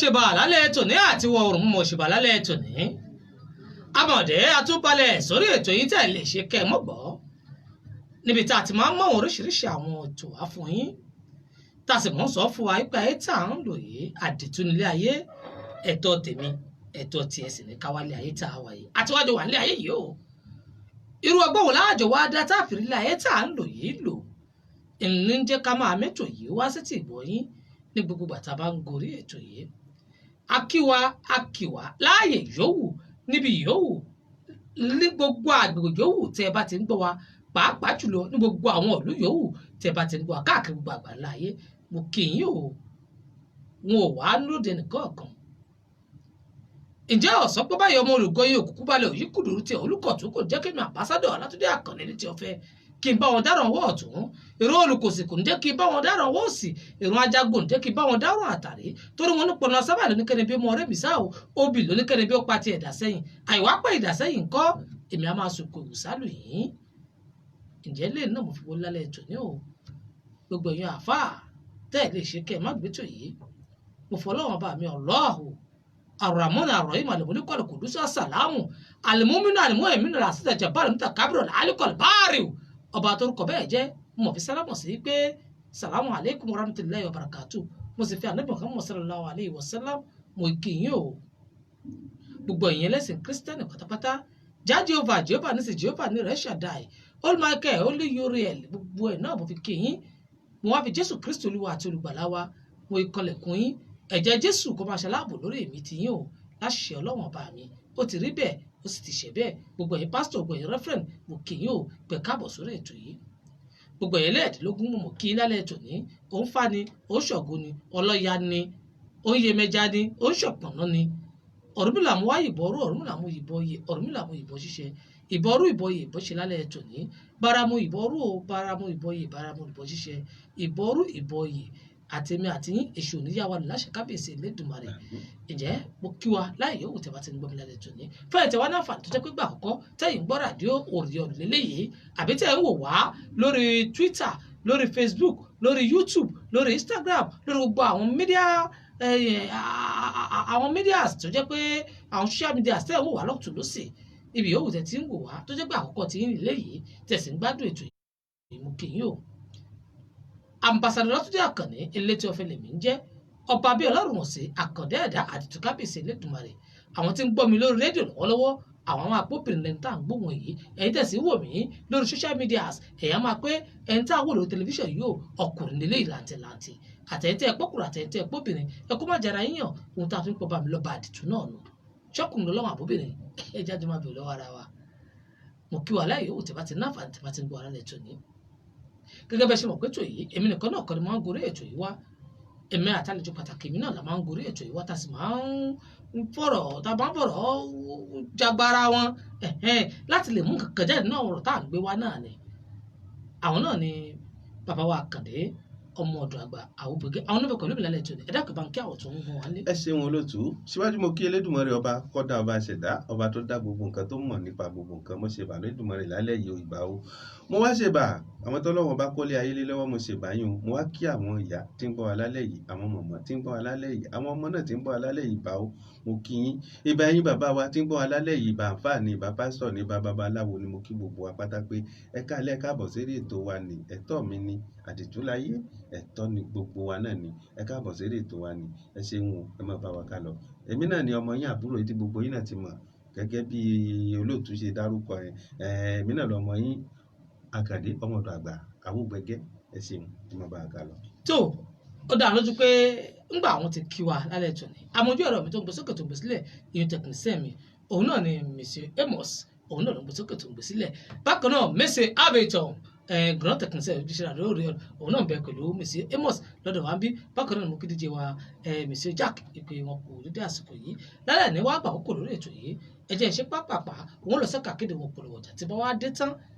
Ṣe bá lálẹ́ tòní àti wọ oòrùn, mo ṣe bá lálẹ́ tòní. Amọ̀dé atúbalẹ̀ sórí ètò yìí tẹ̀ lè ṣe kẹ́ ẹ mọ́ gbọ́, níbi tá a ti máa ń mọ̀ oríṣiríṣi àwọn ètò wá fún yín, tá a sì mọ̀ ń sọ fún wa pé ayé tá à ń lò yìí, àdìtú nílé ayé. Ẹ̀tọ́ tèmi, ẹ̀tọ́ tiẹ̀ sì ní káwálé ayé tá a wà yìí, àtiwájú wà nílé ayé yìí o. Irú ọgbọ́n wo láàjọ wá dá tá a fi rí ayé tá à ń lò yìí lò? Ìní ń jẹ́ ká máa mẹ́tò yìí wá sí tìgbọ́ yín ní gbogbo gbàtà bá ń gorí ètò yìí. Akíwa akíwa láàyè yòówù, níbi yòówù, ní gbogbo àgbègbè yòówù tẹ́ ẹ bá ti ń gbọ́ wa, pàápàá jùlọ ní gbogbo àwọn ìlú yòówù tẹ́ ẹ bá ti ń gbọ́ wa káàkiri gbogbo àgbáńlá ayé, mo kí yín o. Wọn ò wá lóde nìkan kan. Ǹjẹ́ ọ̀sán pé báyìí ọmọ olùgọ́ yìí òkùnkùn balẹ̀ òyìn kùdùrú tí olùkọ̀tún kò jẹ́ kí mi, àmbásádọ̀ Ọlátúndé Àkànní ní tí ọ̀fẹ́, kí n bá wọn dáràn ọwọ́ ọ̀tún. Èrò olùkòsì kò ní jẹ́ kí n bá wọn dáràn ọwọ́ òsì. Èrò ajagun ní jẹ́ kí n bá wọn dáràn àtàrí, torí wọn ní pọnà sábà lóníkẹ́ni bí ọmọ ọ̀rẹ́ mi sá o, obì lóníkẹ́ni bí ó pa ti ẹ̀dá sẹ́yìn. Àìwá pẹ́ ìdá sẹ́yìn ńkọ́, èmi á máa sùn kò ìwùsálù yìí. Ǹjẹ́ lè náà mo fi wọlé lálẹ́ ètò ní o. Gbogbo èèyàn àfáà tẹ́ ẹ̀ lè ṣe kẹ́ ẹ má gbé tò yìí, mo fọlọ́wọ́n bá mi Allahu Arrahman Arrahim, Alimuliku, Alikudusu, Asalamu Alimuminu, Alimuheminu, Lasita Jabbar, Mutakabiru, Alikol Bariu, ọba torúkọ bẹ́ẹ̀ jẹ́, mo fi sálámù sí pé salamu aleykum warahmatulahi wabarakatu. Mo sì fi ànábì Muhammad sallallahu alayhi wa sallam, mo kí yín o. Gbogbo ìyẹn lẹ́sìn Kírísítẹ́nì pátápátá, já Jehovah, Jehovah nísì, Jehovah ní rẹ̀ Shaddai, Holy Michael, Holy Uriel, gbogbo ẹ̀ náà mo fi kí yín. Mo wá fi Jésù Kristi Olúwa àti Olùgbàlà wa, mo ìkọlẹ̀kùn yín. Ẹ̀jẹ̀ Jésù kó máa ṣaláàbò lórí èmi ti yín o, láṣẹ Ọlọ́wọ̀n ọba mi. Ó ti rí bẹ́ẹ̀, ó sì ti ṣe bẹ́ẹ̀. Gbogbo ẹ̀yin pásítọ̀, gbogbo ẹ̀yin reverend, mo kí yín o pé káàbọ̀ sórí ètò yìí. Gbogbo ẹ̀yin lẹ́ẹ̀dínlógún, mo kí yín lálẹ́ ètò ní. Òun fa ni, òun ṣọ̀gùn ni, ọlọ́ya ni, òun yemẹja ni, òun ṣọ̀pọ̀nà ni. Ọ̀rúnmìlà mú wá ìbọn ọrú, Ọ̀rúnmìlà mú ìbọn yè, Ọ̀rúnmìlà mú ìbọn ṣíṣe, ìbọn ọrú, ìbọn yè, ìbọn ṣe lálẹ́ ètò ní. Báramu ìbọn ọrú o, báramu ìbọn yè, báramu ìbọn ṣíṣe, ìbọn ọrú, ìbọn yè, àtẹ̀mí àti yín, èṣù oníyàwó láṣẹ kábíyèsí Elédùmarè. Ǹjẹ́ mo kí wa láì yòówù tẹ́ bá ti ń gbọ́ mi lálẹ́ tòní. Fẹ́ẹ̀ tẹ́ wá náà fà tó jẹ́ pé gbà àkọ́kọ́ tẹ́yìn gbọ́ ràdíò Òrìọ̀n lélẹ́yìí, àbí tẹ́ ń wò wá lórí Twitter, lórí Facebook, lórí YouTube, lórí Instagram, lórí gbogbo àwọn media, àwọn medias tó jẹ́ pé àwọn social media tẹ́ ń wò wá lọ́tùn lósì, ibi yòówù tẹ́ ti ń wò wá tó jẹ́ pé àkọ́kọ́ tí ń léyìí tẹ́ sì ń gbádùn ètò yìí, mo kí yín o. Ambassador Ọlátúndé Àkànní elétí ọ̀fẹ́ lèmi ń jẹ́, ọba bíi ọlọ́run ọ̀sẹ̀, àkàndá ẹ̀dá àdìtú kábíyèsí Elédùmarè. Àwọn tí ń gbọ́ mi lórí rédíò lọ́wọ́lọ́wọ́, àwọn máa pópìnrin lẹni tá à ń gbóhùn yìí. Ẹ̀yin tẹ̀sí wò mí lórí social media, ẹ̀yà máa pé ẹni tá à ń wò lórí tẹlifíṣàn yìí ó, ọkùnrin nílé ìlàntìlàntì. Àtẹ̀yìntẹ́ pọ́kùnrin, àtẹ̀yìntẹ́ pọ́bìnrin, ẹ kó má jara yíyàn. Ohun tá a fi ń pọ̀ bá mi lọ́ba àdìtú náà nù, ṣọ́kùnrin lọ́wọ́ àbóbìnrin, ẹ jáde máa bèèrè lọ́wọ́ ara wa. Mo kí wa láyé òwò tẹ́ bá ti náfààní tẹ́ bá ti ń gbọ́ ara lẹ̀ tòní. Gẹ́gẹ́ bẹ́ẹ̀ ṣe mọ̀ pé ètò yìí, èmi nìkan náà kọ́ ni máa ń gorí ètò yìí wá. Èmi àtàlejò pàtàkì mi náà la máa ń gorí ètò yìí wá, tá a sì máa ń fọ̀rọ̀, tá a máa ń fọ̀rọ̀ jagbara wọn láti lè mú nǹkan jáde náà. Ọ̀rọ̀ tá à ń gbé wá náà ni àwọn náà ni bàbá wa Àkàndé ọmọ ọ̀dọ̀ àgbà Àwòbẹ̀gẹ́. Àwọn náà bẹ̀ pẹ̀lú ìlànà ètò. Ẹ̀dá kò bá ń kí àwọn tó ń gbọ́n wá lé. Ẹ ṣeun olóòtú. Síwájú, mo kí Elédùmarè, ọba kọ́dá, ọba ṣẹ̀dá, ọba tó dá gbogbo nǹkan, tó mọ̀ nípa gbogbo nǹkan. Mo ṣe bà lódùmarè lálẹ́ yìí o, ìbà o. Mo wá ṣèbà àwọn tọ́lọ́wọ́n bá kólé ayé lé lọ́wọ́, mo ṣèbà yín o. Mo wá kí àwọn ìyá tí ń gbọ́ wa lálẹ́ yìí, àwọn mọ̀mọ́ tí ń gbọ́ wa lálẹ́ yìí, àwọn ọmọ náà tí ń gbọ́ wa lálẹ́ yìí, ìbà o. Mo kí yín. Ìbà yín bàbá wa tí ń gbọ́ wa lálẹ́ yìí, ìbà àǹfààní ní, ìbà pásítọ̀ ní, ìbà babaláwo ni. Mo kí gbogbo wa pátá pé ẹ káalẹ́, káàbọ̀ sórí ètò wa ní Ẹ̀tọ́ Mi Ni Àdìtú Láyé. Ẹ̀tọ́ ni gbogbo wa náà ni. Ẹ káàbọ̀ sórí ètò wa ní. Ẹ ṣeun o, ẹ máa bá wa ká lọ. Èmi náà ni ọmọ yín, àbúrò yìí tí gbogbo yín náà ti mọ̀ gẹ́gẹ́ bí olóòtú ṣe dárúkọ ẹ̀. Èmi náà lọmọ yín, Àkàndé ọmọ ọ̀dọ̀ àgbà Àwògbẹ̀gẹ́. Ẹ ṣeun, ẹ máa bá wa ká lọ. Tó ó dá lójú pé ńgbà àwọn ti kí wa lálẹ́ tòní, àmójú ẹ̀rọ mi tó ń gbé sókè tó ń gbé sílẹ̀, ìyẹn technician mi, òun náà ni Mr Amos, òun náà ló ń gbé sókè tó ń gbé sílẹ̀. Bákan náà, Mr Abiton, grand technician ojúṣe àdó rí, òun náà ń bẹ pẹ̀lú Mr Amos lọ́dọ̀ wa ń bí. Bákan náà ni mo kí díje wa, Mr Jack, ìpè wọn kò dédé àsìkò yìí lálẹ́ ní wàá gbà kókò lórí ètò yìí. Ẹ jẹ́ ìṣe pápápá, òun lọ sẹ́ka kéde wọn polówó ọjà tí bá wá dé tán.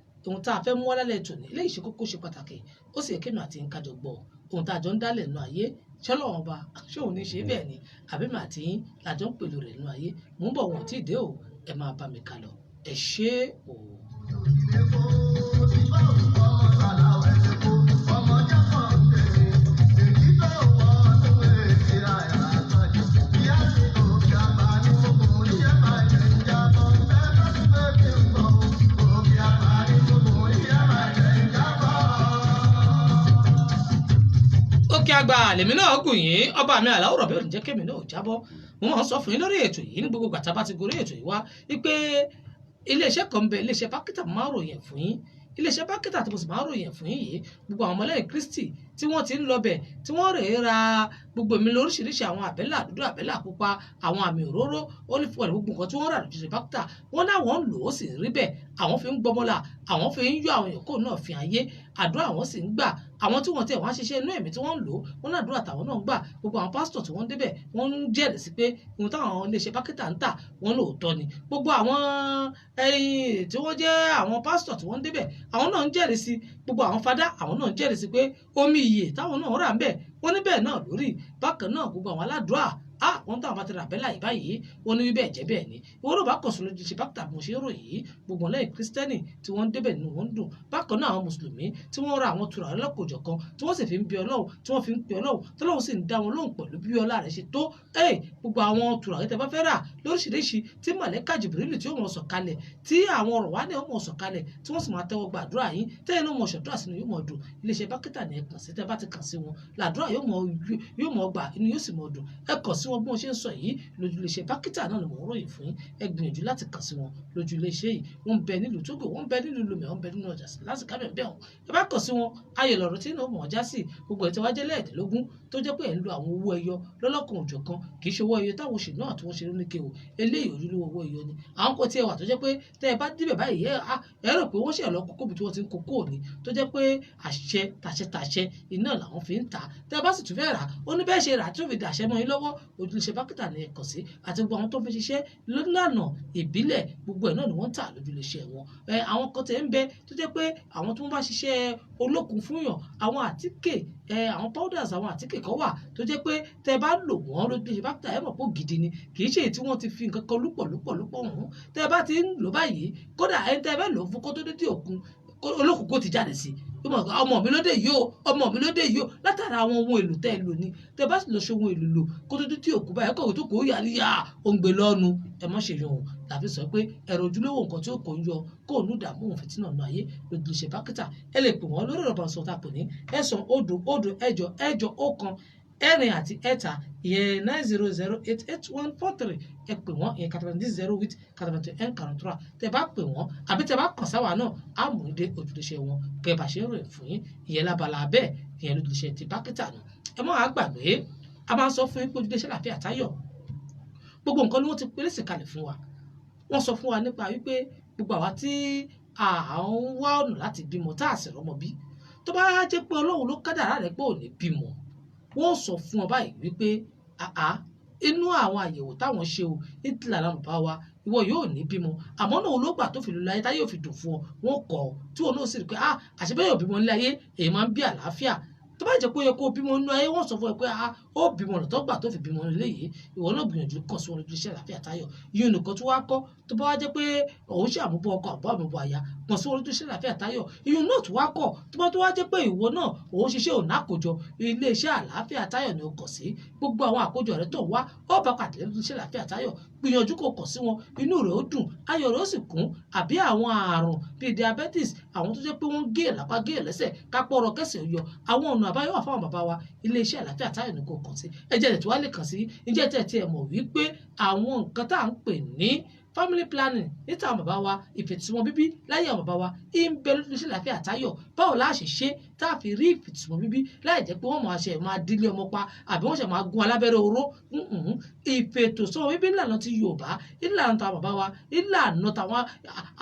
Ohun tá a fẹ́ mú wá lálẹ́ ètò ní eléyìí ṣe kókó, ṣe pàtàkì, ó sì yẹ kémi àti nǹkan jọ gbọ́. Ohun tá a jọ ń dálẹ̀ nínú ayé, ṣọlọ́wọ́n ọba ṣé òun ní ṣe bẹ́ẹ̀ ni, àbí mi àti yín làjọ ń pèlú rẹ̀ nínú ayé? Mò ń bọ̀, wọn ò tí ì dé o. Ẹ máa bá mi kà lọ, ẹ ṣé o. Àgbà lèmi náà gùn yín, ọba mi àláwùrọ̀ bí ò ní jẹ́ kémi náà ò jábọ́. Mo máa ń sọ fún yín lórí ètò yìí ní gbogbo gbàtà bá ti gorí ètò yìí wá wípé iléeṣẹ́ kan ń bẹ, iléeṣẹ́ Bákítà, máa ń ròyìn fún yín. Iléeṣẹ́ Bákítà tí mo sì máa ń ròyìn fún yín yìí, gbogbo àwọn ọmọlẹ́yìn Kristi tí wọ́n ti ń lọ bẹ̀, tí wọ́n rèé ra gbogbo èmi lóríṣiríṣi, àwọn àbẹ́là dúdú, àbẹ́là pupa, àwọn àmì òróró, olive oil, gbogbo nǹkan tí wọ́n rà lójú Bákítà, wọ́n náà ń lò ó sì rí bẹ́ẹ̀. Àwọn fi ń gbọmọlà, àwọn fi ń yọ àwọn èèyàn kó náà fi ayé àdúrà, àwọn sì ń gbà. Àwọn tí wọ́n tẹ̀ wọ́n á ṣiṣẹ́ inú ẹ̀mí tí wọ́n ń lò ó, wọ́n náà àdúrà tàwọn náà ń gbà. Gbogbo àwọn pásítọ̀ tí wọ́n ń débẹ̀, wọ́n ń jẹ́rìí sí pé ohun táwọn iléeṣẹ́ Bákítà ń tà, wọ́n lóòótọ́ ni. Gbogbo àwọn ẹ̀yìn tí wọ́n jẹ́ àwọn pásítọ̀ tí wọ́n ń débẹ̀, àwọn náà ń jẹ́rìí sí. Gbogbo àwọn fadá, àwọn náà ń jẹ́rìí sí pé omi ìyè táwọn náà rà ń bẹ̀, wọ́n ní bẹ́ẹ̀ náà lórí. Bákan náà, gbogbo àwọn aládùúrà, ah, wọ́n táwọn bá ti rà bẹ́là yìí báyìí, wọ́n ní bẹ́ẹ̀ jẹ́ bẹ́ẹ̀ ni. Ìwọ́n ló bá kọ̀ sùn lójú ṣe Bákítà bí mo ṣe ń ròyìn yìí. Gbogbo lẹ́yìn Kírísítẹ́nì tí wọ́n ń débẹ̀ nínú wọn ń dùn. Bákan náà, àwọn mùsùlùmí tí wọ́n ra àwọn tùràrí lọ́kọ̀ọ́jọ̀kan, tí wọ́n sì fi ń bí Ọlọ́run, tí wọ́n fi ń pe Ọlọ́run, tọ́lọ́run sì ń dá wọn lóhùn pẹ̀lú bí ọlá rẹ̀ ṣe tó. Ẹ̀ gbogbo àwọn tùràrí tẹ́ bá fẹ́ rà lóríṣiríṣi, tí màlẹ́kà Jìbìrìlù tí ó mọ̀ sọ̀kalẹ̀, tí àwọn ọ̀rọ̀ wá ní ó mọ̀ sọ̀kalẹ̀, tí wọ́n sì máa tẹ́wọ́ gbàdúrà yín, tẹ́yìn náà mọ̀ ṣàdúrà sínú yóò mọ̀ dùn. Iléeṣẹ́ Bákítà ní ẹ kàn sí. Tẹ́ bá ti kàn sí wọn, làdúrà yóò mọ̀ gbà, inú yóò sì mọ̀ dùn. Ẹ kàn sí wọn bí wọ́n ṣe ń sọ yìí lójú iléeṣẹ́ Bákítà náà ni mò ń ròyìn fún yín. Ẹ gbìyànjú láti kàn sí wọn lójú iléeṣẹ́ yìí. Wọ́n ń bẹ nílùú Tógò, wọ́n ń bẹ nílùú Lomé, wọ́n ń bẹ nínú ọjà láti kábẹ̀ bẹ́ẹ̀ wọn. Ẹ bá kàn sí wọn, ayọ̀ lọ̀rọ̀ tí inú mọ̀ já sí. Gbogbo ẹ̀ tí wàá jẹ́ lẹ́ẹ̀dínlógún tó jẹ́ pé ẹ̀ ń lo àwọn owó ẹyọ lọ́lọ́kan òjọ̀kan, kì í ṣe owó ẹyọ táwọn oṣù náà tí wọ́n ṣe lóníke o. Eléyìí ojúlówó owó ẹyọ ni. Àwọn kò tiẹ̀ wà tó jẹ́ pé tẹ́ ẹ bá débẹ̀ báyìí, ẹ rò pé wọ́n ṣe lọ kókó bí tí wọ́n ti ń kókó ni, tó jẹ́ pé àṣẹ tàṣẹ tàṣẹ iná làwọn fi ń tà. Tẹ́ ẹ bá sì tún fẹ́ rà ó ní bẹ́ẹ̀ ṣe rà tí ó fi dàṣẹ mọ́ yín lọ́wọ́, ojúlẹ̀ṣẹ̀ Bákítà ni ẹ kàn sí. Àti gbogbo àwọn tó fi ṣiṣẹ́ lọ́nà ìbílẹ̀, gbogbo ẹ̀ náà ni wọ́n ń tà lójúlẹ̀ṣẹ̀ wọn. Ẹ àwọn kan tẹ̀ ń bẹ tó jẹ́ pé àwọn tó ń bá ṣiṣẹ́ olókun fún yàn, àwọn àtíkè, ẹ àwọn powders, àwọn àtíkè kan wà tó jẹ́ pé tẹ́ bá lò wọ́n lójúlẹ̀ṣẹ̀ Bákítà, ẹ mọ̀ pé gidi ni, kì í ṣe èyí tí wọ́n ti fi nǹkan kan lúpọ̀ lúpọ̀ lúpọ̀ ọ̀hún. Tẹ́ bá ti ń lò báyìí, kódà ẹni tẹ́ fẹ́ lò fún, kó tó dé dé òkun, olókùn kó ti jáde sí, "Ọmọ mi ló dé yìí o, ọmọ mi ló dé yìí o," látara àwọn ohun èlò tẹ́ ẹ lò ní. Tẹ́ bá sì lọ ṣe ohun èlò lò kó tó dé tí òkú báyìí, kọ̀wé tó kò ó yàrá yà ó ń gbé lọ́nu. Ẹ má ṣe yọ̀hún tàbí sọ pé ẹ̀rọ ojúlówó nǹkan tí ó kò ń yọ kó òun dààmú òun fìtínà náà ayé lójú ṣe Bákítà. Ẹ lè pè wọ́n lórí ọ̀rọ̀ sọ̀tà pè ní 900 086 14 3, ìyẹn 90088143. Ẹ pè wọ́n, ìyẹn 90 08 81 43. Tẹ bá pè wọ́n àbí tẹ bá kàn sáwà náà, á mú un dé ojúlẹ̀ṣẹ̀ wọn kẹ bá ṣe ń ròyìn fún yín. Ìyẹn lábala bẹ́ẹ̀, ìyẹn lójúlẹ̀ṣẹ̀ ti Bákítà nù. Ẹ má wàá gbàgbé, a máa ń sọ fún yín pé ojúlẹ̀ṣẹ̀ Àlàáfíà Táyọ̀, gbogbo nǹkan ni wọ́n ti pèsè kalẹ̀ fún wa. Wọ́n sọ fún wa nípa wípé gbogbo àwa tí à ń wá ọ̀nà láti bímọ tá a sì rọ́mọ bí, tó bá jẹ́ pé Ọlọ́run ló kádàrá rẹ̀ pé ò ní bímọ, wọ́n sọ fún ọ báyìí wípé àá inú àwọn àyẹ̀wò táwọn ṣe o ní tìlànà bàbá wa, ìwọ yóò ní bímọ, àmọ́ náà olóògbà tó fi lulẹ̀ ayé táyé ò fi dùn fún ọ, wọ́n kọ̀ ọ́ tí wọn náà sì rí pé ah, àṣebẹ́yẹ̀ ò bímọ nílé ayé, èyí máa ń bí àlàáfíà. Tó bá jẹ́ pé ó yẹ kó o bímọ nínú ayé, wọ́n sọ fún ẹ pé ah, ó bímọ ọ̀nà tó gbà tó fi bímọ nílé yìí. Ìwọ náà gbìyànjú kàn sí wọn lójú iṣẹ́ Àlàáfíà Táyọ̀. Yìí nìkan tó wá kọ́, tó bá wá jẹ́ pé òun ṣe àmúbọ̀ ọkọ àbọ̀ àmúbọ̀ aya, kàn sí wọn lójú iṣẹ́ Àlàáfíà Táyọ̀. Ìyún náà tó wá kọ́, tó bá tó wá jẹ́ pé ìwọ náà òun ṣiṣẹ́ òun àkójọ, ilé iṣẹ́ Àlàáfíà Táyọ̀ ni ó kàn sí. Gbogbo àwọn àkójọ rẹ tó wá, ó bá pàdé lójú iṣẹ́ Àlàáfíà Táyọ̀. Gbìyànjú kó kàn sí wọn, inú rẹ̀ ó dùn, ayọ̀ rẹ̀ ó sì kún. Àbí àwọn àrùn bíi diabetes, àwọn tó jẹ́ pé wọ́n ń gé lápá, gé lẹ́sẹ̀, kápọ̀ ọ̀rọ̀ kẹsẹ̀ yọ, àwọn ọ̀nà àbáyọ wà fáwọn bàbá wa. Ilé iṣẹ́ Àlàáfíà Táyọ̀ ni kò kàn sí. Ẹ jẹ́ ẹ̀ tí wàá lè kàn sí. Ǹjẹ́ tẹ̀ tí ẹ mọ̀ wípé àwọn nǹkan tá à ń pè ní family planning níta àwọn bàbá wa, ìfètòsọ́mọ bíbí láyé àwọn bàbá wa, ń bẹ lójú iṣẹ́ Àlàáfíà Táyọ̀? Báwo la ṣe ṣe tá a fi rí ìfètòsọ́mọ bíbí láì jẹ́ pé wọ́n máa ṣe máa dílé ọmọ pa àbí wọ́n ṣe máa gún alábẹ́rẹ́ oró? Ìfètòsọ́mọ bíbí ìlànà ti Yorùbá, ìlànà tàwọn bàbá wa, ìlànà tàwọn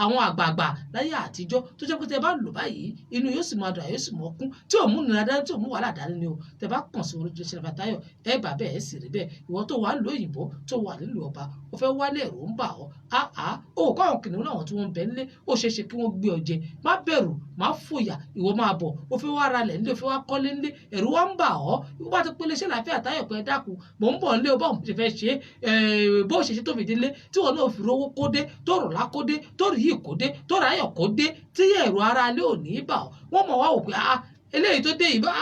àwọn àgbààgbà láyé àtijọ́, tó jẹ́ pé tẹ bá lò báyìí, inú yóò sì máa dùn, àyè sì mọ́ kún, tí ò mú nira dání, tí ò mú wàhálà dání ni o. Tẹ bá kàn sí wọn lójú iṣẹ́ Àlàáfíà Táyọ̀, ẹ bá bẹ́ẹ̀, ẹ sì rí bẹ́ẹ̀. Ìwọ tó wà nílùú òyìnbó, tó wà nílùú ọba, ó fẹ́ wálé, ẹ̀rù ń bà ọ́, àá ó kọ́ àwọn kìnìún láwọn tí wọ́n ń bẹ nílé, ó ṣeé ṣe kí wọ́n gbé ọ jẹ. Má bẹ̀rù, má fòyà, ìwọ máa bọ̀. Ó fẹ́ wá ra lẹ̀ nílé, ó fẹ́ wá kọ́lé nílé, ẹ̀rù wá ń bà ọ́, ìwọ bá ti pélé iṣẹ́ Àlàáfíà Táyọ̀ pé ẹ dákun, mò ń bọ̀ nílé o, báwo ṣe fẹ́ ṣe é, bó ṣe ṣe tó fi délé, tí wọn náà fi rówó kó dé, tó rò lá kó dé, tó rí yìí kó dé, tó ráyọ̀ kó dé, tí ẹ̀rù ara ilé ò ní bà ọ́. Wọ́n mọ̀ wá wò pé ah, eléyìí tó dé yìí bá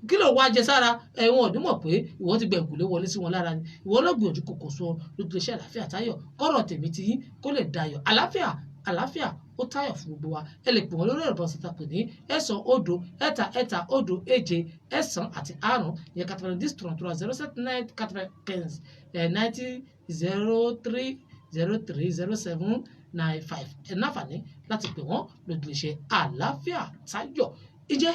kí ló wá jẹ sára ẹ? Wọn ò ní mọ̀ pé ìwọ ti gbẹ̀kùlé wọlé sí wọn lára ni. Ìwọ náà gbìyànjú kòkò sọ lójú iṣẹ́ Àlàáfíà Táyọ̀, kọ́rọ̀ tèmi ti yín kó lè dayọ̀ àlàáfíà. Àlàáfíà ó tayọ̀ fún gbogbo wa. Ẹ lè pè wọ́n lórí ẹ̀rọ ìbánisọ̀rọ̀ pè ní 903 33 07 95, ìyẹn 90 33 07 9 95 90 03 03 07 95. Ẹ náfààní láti pè wọ́n lójú iṣẹ́ Àlàáfíà Táyọ̀. Ìjẹ́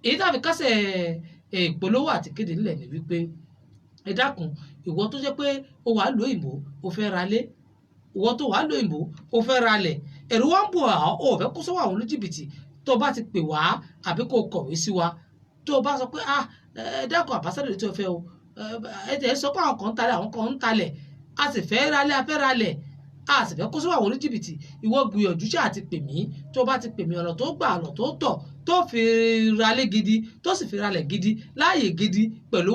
èyí tá a fi kásẹ̀ ìpolówó àti kéde nílẹ̀ ni wípé, ẹ dákun, ìwọ tó jẹ́ pé o wà lóyìnbó, o fẹ́ ra lé, ìwọ tó wà lóyìnbó, o fẹ́ ra lẹ̀, ẹ̀rù wa ń bọ̀ ọ́, o fẹ́ kó sọ́wọ́ àwọn olójìbìtì, tó o bá ti pè wá àbí kó o kọ̀wé sí wa, tó o bá sọ pé, "Ah, ẹ dákun, àbásádò tó fẹ́ o, ẹ tẹ̀ sọ pé àwọn kan ń talẹ̀, àwọn kan ń talẹ̀, a sì fẹ́ ralẹ̀, a fẹ́ ralẹ̀, a sì fẹ́ kó sọ́wọ́ àwọn oníjìbìtì," ìwọ gbìyànjú ṣáà ti pè mí. Tó o bá ti pè mí, ọ̀nà tó gbà, ọ̀nà tó tọ̀ tó fi ralé gidi, tó sì fi ralẹ̀ gidi láàyè gidi pẹ̀lú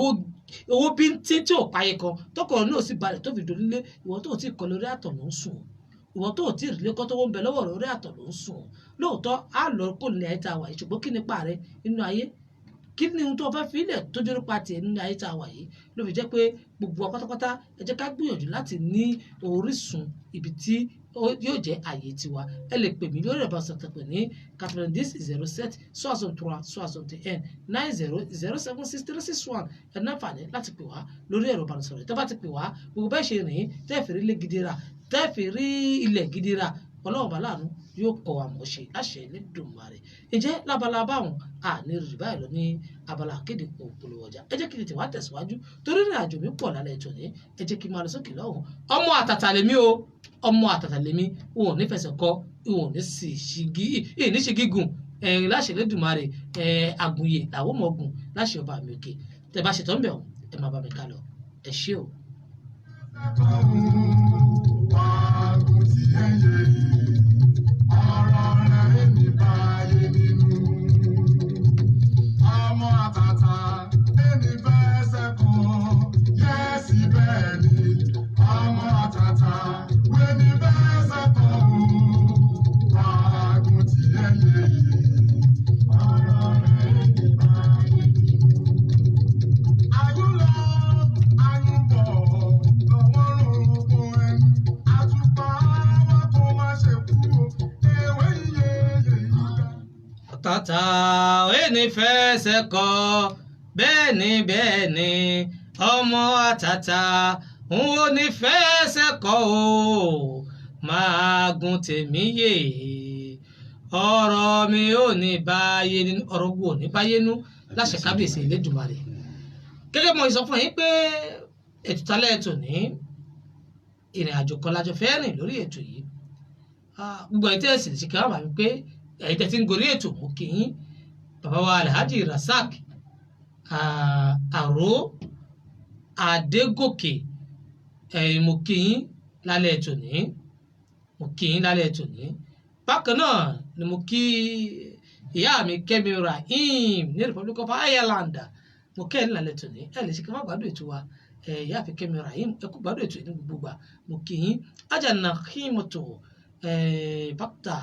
owó bíntín tí ò páyé kan, tọkọ náà sì balẹ̀ tó fi donílé. Ìwọ tó ti kọ́ lórí àtọ̀ ló ń sùn, ìwọ tó ti rí lẹ́kọ́ tó ń bẹ lọ́wọ́ lórí àtọ̀ ló ń sùn. Lóòótọ́ á lọ kó ní ayé tá a wà yìí, ṣùgbọ́n kí nípa rẹ nínú ayé? Kí ni ohun tó fẹ́ fi ilẹ̀ tó jẹ́ nípa tiẹ̀ nínú ayé tá a wà yìí? Ló fi jẹ́ pé gbogbo wa pátápátá, ẹ jẹ́ ká gbìyànjú láti ní orísun ibi tí yóò jẹ́ àyè tiwa. Ẹ lè pè mí lórí ẹ̀rọ ìbánisọ̀rọ̀ pè ní 90 07 63 61, 90 07 63 61. Ẹ ní àǹfààní láti pè wá lórí ẹ̀rọ ìbánisọ̀rọ̀. Tẹ́ bá ti pè wá, gbogbo bẹ́ẹ̀ ṣe rìn tẹ́ fi rí ilé gidi rà, tẹ́ fi rí ilẹ̀ gidi rà, Ọlọ́run bá láàánú yóò kọ́ wa mọ̀ ṣe láṣẹ Elédùmarè. Ǹjẹ́ lábala báwọn àní rí báyìí lọ ní abala akéde òpolówó ọjà, ẹ jẹ́ kí n tètè wá tẹ̀síwájú torí ìrìn àjò mi pọ̀ lálẹ́ ètò ní. Ẹ jẹ́ kí n máa lọ sókè lọ́hùn. Ọmọ àtàtà lèmi o, ọmọ àtàtà lèmi. Wọn ò ní fẹsẹ̀ kọ, wọn ò ní sì ṣígí ní ṣe gígùn láṣẹ Elédùmarè. Àgùnyè làwọn ọmọ ogun láṣẹ ọba mi òkè. Tẹ bá ṣètò ń bẹ̀ ọ́, ẹ máa bá mi ká lọ. Ẹ ṣé o. Ọ̀rọ̀ rẹ̀ ní báyé nínú. Ọmọ àtàtà ẹni fẹsẹ̀ kan, yẹ́sì bẹ́ẹ̀ ni. Ọmọ àtàtà wẹ́ni fẹsẹ̀ kan o. Àgùn tí ẹ yé yìí. Ọ̀rọ̀ rẹ̀ ní báyé nínú. Ayún lọ, ayún bọ̀, lọ́wọ́ rògbò ẹni. Àtùpà wa kó má ṣe kú o. Ewé iye yè yíká. Tàtà ẹni fẹsẹ̀ kọ, bẹ́ẹ̀ ni, bẹ́ẹ̀ ni, ọmọ àtàtà n ò ní fẹsẹ̀ kọ o, máa gun tèmi yè, ọ̀rọ̀ mi ò ní báyé nínú, ọ̀rọ̀ wo ò ní báyé nú láṣẹ kábíyèsí Elédùmarè. Gẹ́gẹ́ bí mo sọ fún yín pé ètò tálẹ̀ ètò ní ìrìn àjò kan lájọ fẹ́ rìn lórí ètò yìí. Gbogbo ẹ̀ tẹ́ ẹ̀ sì lè ṣe kí wọ́n bá mi pé ẹ̀yin tẹ́ ti ń gorí ètò, mú kí yín, bàbá wa Alhaji Rasaq Àró Adégòkè, ẹ̀yin mo kí yín lálẹ́ ètò ní, mo kí yín lálẹ́ ètò ní. Bákan náà ni mo kí ìyá mi Kẹ́mi Rahim ní Republic of Ireland. Mo kẹ́ ẹ̀ ní lálẹ́ ètò ní. Ẹ lè ṣe kí wọ́n gbádùn ètò wa. Ìyá mi Kẹ́mi Rahim, ẹ kú gbádùn ètò yìí ní gbogbo ìgbà, mo kí yín. Ajana Himoto Bàtà,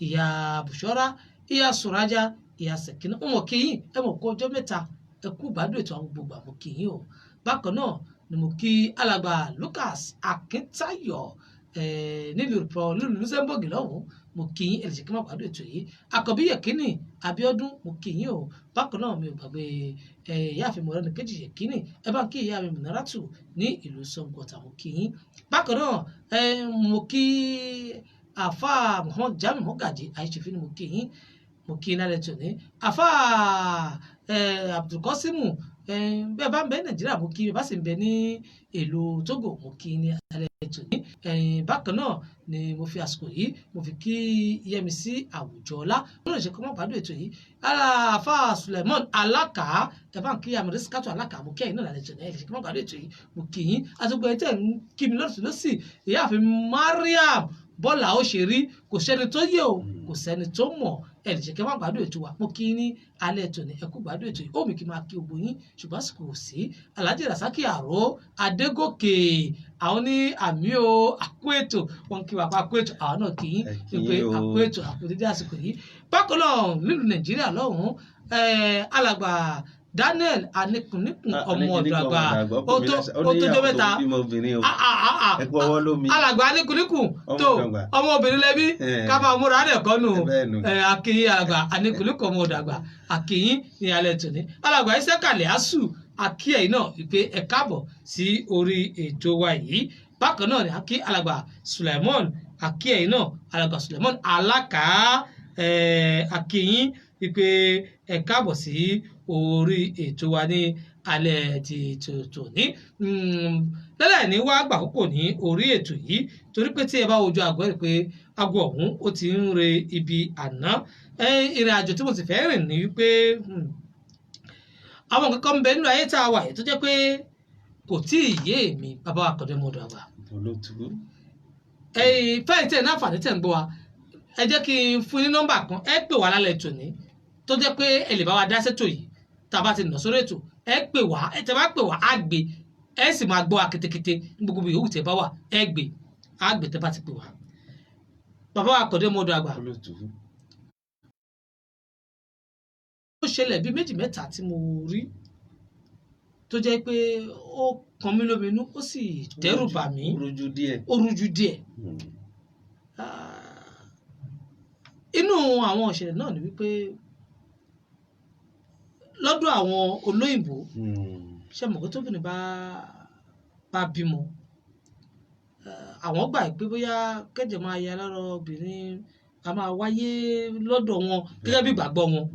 ìyá Bùṣọ́rá, ìyá Sùrájà, ìyá Sẹ̀kínà, mo kí yín. Ẹ mọ̀ kó ọjọ́ mẹ́ta, ẹ kú gbádùn ètò àwọn gbogbo ìgbà, mo kí yín o. Bákan náà ni mo kí alàgbà Lucas Akíntayọ̀ nílùú nílùú Luxembourg lọ́hùn-ún, mo kí yín. Ẹ lè ṣe kí n má gbádùn ètò yìí. Àkànbí Yẹ̀kínì Abíọ́dún, mo kí yín o. Bákan náà mi ò gbàgbé ìyáàfin Mọ̀rẹ́ni Kejì Yẹ̀kínì. Ẹ bá ń kí ìyá mi Mùnáràtù ní ìlú Sàngọ́tà, mo kí yín. Bákan náà mo kí àfa Muhammad Jami Mogaji Àìṣèfín ni, mo kí yín, mo kí yín lálẹ́ tòní. Àfa Abdulkasimu, bẹ́ẹ̀ bá ń bẹ ní Nàìjíríà, mo kí, bẹ́ẹ̀ bá sì ń bẹ ní ìlú Togo, mo kí yín ní alẹ́ tòní. Bákan náà ni mo fi àsìkò yìí mo fi kí Yẹmisí Àwùjọọlá wọn lè ṣe kọ́ mọ́ gbádùn ètò yìí. Àfa Suleiman Alaka, ẹ bá ń kí Amírísíkátù Alaka, mo kí ẹ̀yin náà lálẹ́ tòní. Ẹ lè ṣe kọ́ mọ́ gbádùn ètò yìí, mo kí yín. Àtúgbò ẹ̀ tẹ̀ ń kí mi lọ́sùn lọ́sì, ìyáàfin Mariam bọ́là ó ṣe rí, kò sẹ́ni tó yẹ o, kò sẹ́ni tó mọ̀. Ẹ lè ṣe kí wọ́n gbádùn ètò wa. Mo kí ní alẹ́ ètò ní, ẹ kú gbádùn ètò yìí. Ó mi kí máa kí gbogbo yín, ṣùgbọ́n àsìkò kò sí. Alhaji Rasaki Àró Adégòkè, àwọn ní àmì o, àkó ètò, wọn kí wa pa àkó ètò, àwọn náà kí yín Ẹ kí wípé yín o. àkó ètò, àkó dédé àsìkò yìí. Bákan náà nílùú Nàìjíríà lọ́hùn-ún, alàgbà Daniel Anikunnikun ọmọ ọ̀dọ̀ àgbà. Ó tó jọ́ mẹ́ta. Alàgbà Anikunnikun tó ọmọbìnrin lẹ́bí ká máa múra rẹ̀ kọ́ nù. Akínyìn alàgbà Anikunnikun ọmọ ọ̀dọ̀ àgbà, akínyìn ní alẹ́ tòní. Alàgbà Ìsẹ́kàlẹ̀ Asù, akí ẹ̀yin náà wípé ẹ káàbọ̀ sí orí ètò wa yìí. Bákan náà ni akí alàgbà Suleiman, akí ẹ̀yin náà alàgbà Suleiman Alákà, akínyìn wípé ẹ káàbọ̀ sí orí ètò wa ní alẹ́ ti tòní. Lẹ́lẹ̀ ní wá gbàkókò ní orí ètò yìí, torí pé tí ẹ bá wojú aago, ẹ rí pé aago ọ̀hún ó ti ń re ibi àná. Ìrìn àjò tí mo sì fẹ́ rìn ní wípé àwọn nǹkan kan ń bẹ nínú ayé tá a wà yìí tó jẹ́ pé kò tí ì yé èmi, bàbá wa Kọ̀dé Mọ́dọ̀ àgbà. Olótú. Fẹ́ẹ̀ tẹ̀ ní àǹfààní tẹ̀ ń gbọ́ wa, ẹ jẹ́ kí n fún yín nọ́mbà kan, ẹ pè wá lálẹ́ tòní, tó jẹ́ pé ẹ lè bá wa dá sétò yìí. Tá a bá ti nà sórí ètò, ẹ pè wá. Ẹ tẹ́ bá pè wá, á gbé, ẹ sì máa gbọ́ wa ketekete ní gbogbo yòówù tẹ́ bá wà. Ẹ gbé, á gbé tẹ́ bá ti pè wá. Bàbá wa Kọ̀dé Mọ́dọ̀ àgbà. Olótú. Ó ṣẹlẹ̀ bíi méjì mẹ́ta tí mo rí tó jẹ́ pé ó kan mí lóminú, ó sì dẹ́rù bà mí. Rújú díẹ̀. Ó rújú díẹ̀. Inú àwọn ìṣẹ̀lẹ̀ náà ni wípé lọ́dọ̀ àwọn olóyìnbó, ṣe mọ̀ pé tóbìnrin bá bímọ, àwọn gbà pé bóyá kẹ́jẹ̀ máa ya lára obìnrin a máa wáyé lọ́dọ̀ wọn gẹ́gẹ́ bí ìgbàgbọ́ wọn.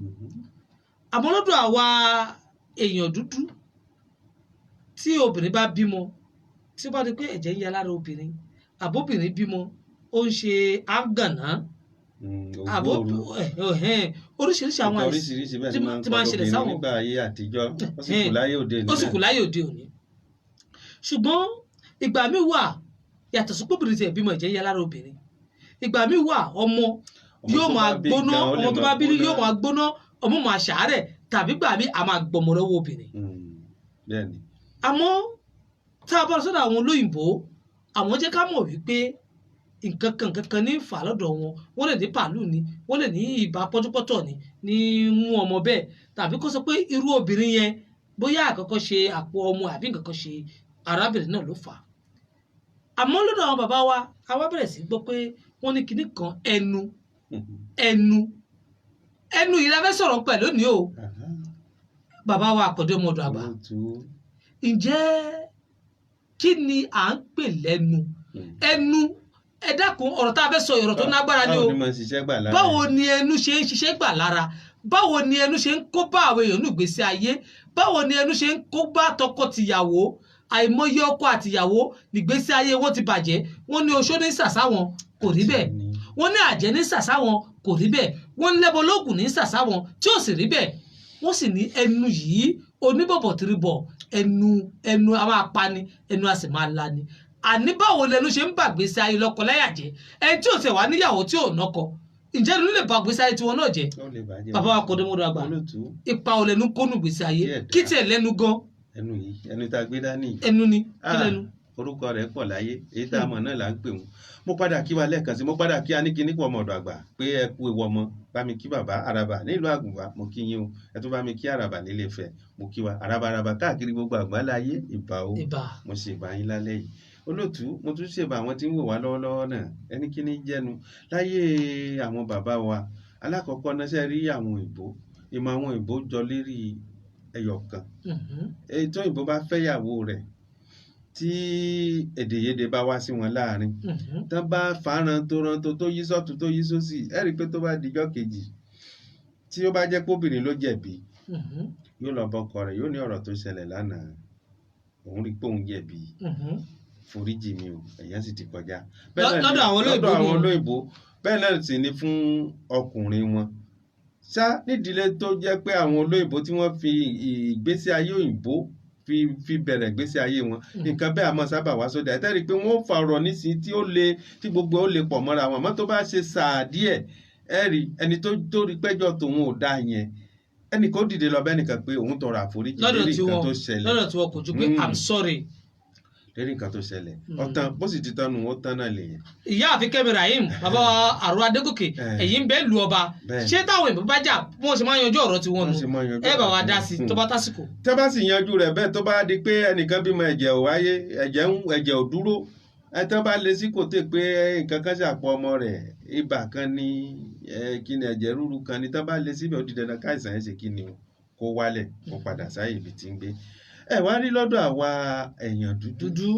Àmọ́ lọ́dọ̀ àwa èèyàn dúdú, tí obìnrin bá bímọ, tí ó bá di pé ẹ̀jẹ̀ ń ya lára obìnrin, àbóbìnrin bímọ, ó ń ṣe ágànná, àbó oríṣiríṣi àwọn àìsàn oríṣiríṣi bẹ́ẹ̀ tí ni máa ń tí máa ń kọ́ ṣẹlẹ̀ obìnrin sáwọn. nígbà ayé àtijọ́, ó sì kù láyé òde òní Ó sì náà. kù láyé òde òní. Ṣùgbọ́n ìgbà míì wà, yàtọ̀ sí pé obìnrin tiẹ̀ bímọ, ẹ̀jẹ̀ ń ya lára obìnrin, ìgbà míì wà, ọmọ Ọmọ yóò tó máa bá bí gbóná, gan, ó lè ọmọ tó máa bá bí gbóná. yóò máa gbóná, ọmọ máa ṣàárẹ̀, tàbí gbà míì a máa gbọmọ lọ́wọ́ obìnrin. Bẹ́ẹ̀ ni. Àmọ́ tá a bá lọ sọ́dọ̀ àwọn olóyìnbó, àwọn jẹ́ ká mọ̀ wípé nǹkan kan nǹkan kan ní ń fà á lọ́dọ̀ wọn. Wọ́n lè ní pàlú ni, wọ́n lè ní ibà pọ́júpọ́tọ̀ ni ní mú ọmọ bẹ́ẹ̀, tàbí kó sọ pé irú obìnrin yẹn bóyá àkọ́kọ́ ṣe àpò ọmọ àbí nǹkan kan ṣe arábìnrin náà ló fà á. Àmọ́ lọ́dọ̀ àwọn bàbá wa, àwa bẹ̀rẹ̀ sí gbọ́ pé wọ́n ní kinní kan, ẹnu. Ẹnu, ẹnu yìí la fẹ́ sọ̀rọ̀ pẹ̀ lónìí o. Bàbá wa Àkàndé Ọmọdé àgbà, Olótú. ǹjẹ́ kí ni à ń pè lẹ́nu? Ẹnu, ẹ dákun, ọ̀rọ̀ tá a fẹ́ sọ, ọ̀rọ̀ tó nágbára ni o. Báwo ni mo ṣiṣẹ́ gbà lára? Báwo ni ẹnu ṣe ń ṣiṣẹ́ gbà lára? Báwo ni ẹnu ṣe ń kó bá àwọn èèyàn ní ìgbésí ayé? Báwo ni ẹnu ṣe ń kó bá tọkọ-tìyàwó? Àìmọye ọkọ àtìyàwó nígbésí ayé wọn ti bàjẹ́. Wọ́n ní oṣó ní sàṣà wọn, kò rí bẹ́ẹ̀. Wọ́n ní àjẹ́ ní sàṣà wọn, kò rí bẹ́ẹ̀. Wọ́n ní lẹ́bọlóògùn ní sàṣà wọn, tí ò sì rí bẹ́ẹ̀. Wọ́n sì ní ẹnu yìí oníbọ̀bọ̀ tìrìbọ̀ ẹnu. Ẹnu a máa pani, ẹnu a sì máa lani. Àní báwo lẹnu ṣe ń bàgbésí ayé lọ́kọ láyà jẹ́? Ẹni tí ò tẹ̀ wá níyàwó, tí ò nọ́kọ, ǹjẹ́ ẹnu lè ba gbèsè ayé tiwọn náà jẹ́? Ó lè bàjẹ́. Bàbá wa Kọ̀dé Mọ́dọ̀ àgbà, Olótú. ipa ò lẹnu kónú gbèsè ayé? Díẹ̀ Kí dáa. tiẹ̀ lẹ́nu gan? Ẹnu yìí, ẹnu tá a gbé dání yìí. Ẹnu ni kí Ah, lẹ́nu? Orúkọ rẹ̀ pọ̀ láyé, èyí tá a mọ̀ náà là ń pè wọ́n. Mo padà kí wa lẹ́ẹ̀kan sí, mo padà kí aníkíníkù ọmọ ọ̀dọ̀ àgbà pé ẹ kú ewu ọmọ. Bá mi kí bàbá Àràbà nílùú Àgùnbá, mo kí yín o. Ẹ tún bá mi kí Àràbà nílé Ifẹ̀. Mo kí wa àràbàràbà káàkiri gbogbo àgbáláyé. Ìbà o. Ìbà. Mo ṣe ìbà yín lálẹ́ yìí, olóòtú. Mo tún ṣèbà àwọn tí ń wò wá lọ́wọ́lọ́wọ́ náà. Ẹni kí ni jẹ́nu láyé àwọn bàbá wa alákọ̀ọ́kọ́ náà? Ṣe rí àwọn òyìnbó, ìmọ̀ àwọn òyìnbó jọ lérí ẹyọ kan. Èyí tó òyìnbó bá fẹ́yàwó rẹ̀, tí èdèyédè bá wá sí wọn láàrin, tán bá fàárán tó rántó, tó yí sọ́tún, tó yí sósì, ẹ rí i pé tó bá dijọ́ kejì, tí ó bá jẹ́ póbìnrin ló jẹ̀bi, yóò lọ bọ́kọ rẹ̀, yóò ní ọ̀rọ̀ tó ṣẹlẹ̀ lánàá, òun rí i pé òun jẹ̀bi, foríjì mi o, ẹ̀yàn sì ti kọjá. Bẹ́ẹ̀ náà ni- Lọ́dọ̀ àwọn olóyìnbó lọ́dọ̀ àwọn nù. olóyìnbó. Bẹ́ẹ̀ náà sì ni fún ọkùnrin wọn ṣá nídìílé tó jẹ́ pé àwọn olóyìnbó tí wọ́n fi ìgbésí ayé òyìnbó fi bẹ̀rẹ̀ ìgbésí ayé wọn, nǹkan bẹ́ẹ̀ àmọ́ sábà wá sóde. Àtẹ́rí pé wọ́n ó fa ọ̀rọ̀ nísìnyí tí ó le, tí gbogbo ó le pọ̀ mọ́ra wọn. Àmọ́ tó bá ṣe sàá díẹ̀, ẹ rí ẹni tó rí pẹ́jọ́ tòun ò dáa yẹn, ẹnì kan ó dìde lọ bẹ́ẹ̀ nìkan pé òun tọrọ àforíjì Lọ́dọ̀ lórí tí nǹkan wọn tó ṣẹlẹ̀. Lọ́dọ̀ tí wọn kò ju pé "I'm sorry". Lérí nǹkan tó ṣẹlẹ̀, ọ̀tán bó sì ti tán nù, ó tán náà lè yẹn. Ìyá àfi Kẹ́mi Rahim, bàbá àrò Adégòkè, èyí ń bẹ lu ọba. Ṣé táwọn èèyàn bá jà, bí wọ́n ṣe máa ń yanjú ọ̀rọ̀ tiwọn Wọ́n nù? ṣe máa ń yanjú Ẹ bá wa ọ̀rọ̀ dá tiwọn. sí tó bá tásìkò. Tẹ́ bá sì yanjú rẹ̀ bẹ́ẹ̀, tó bá di pé ẹnìkan bímọ, ẹ̀jẹ̀ ò wáyé, ẹ̀jẹ̀ ń ẹ̀jẹ̀ ò dúró, ẹ tán bá lé sí kòtè pé nǹkan kan ṣàpọ̀ ọmọ rẹ̀, ibà kan ní ẹ, kí ni, ẹ̀jẹ̀ ríru kan ní, tán bá lé síbẹ̀, ó di dandan káìsàn ẹ̀ ṣe kí ni o, kó wálẹ̀, kó padà sáyè ibi tí ń gbé. Ẹ wá rí lọ́dọ̀ àwa èèyàn dúdú, dúdú,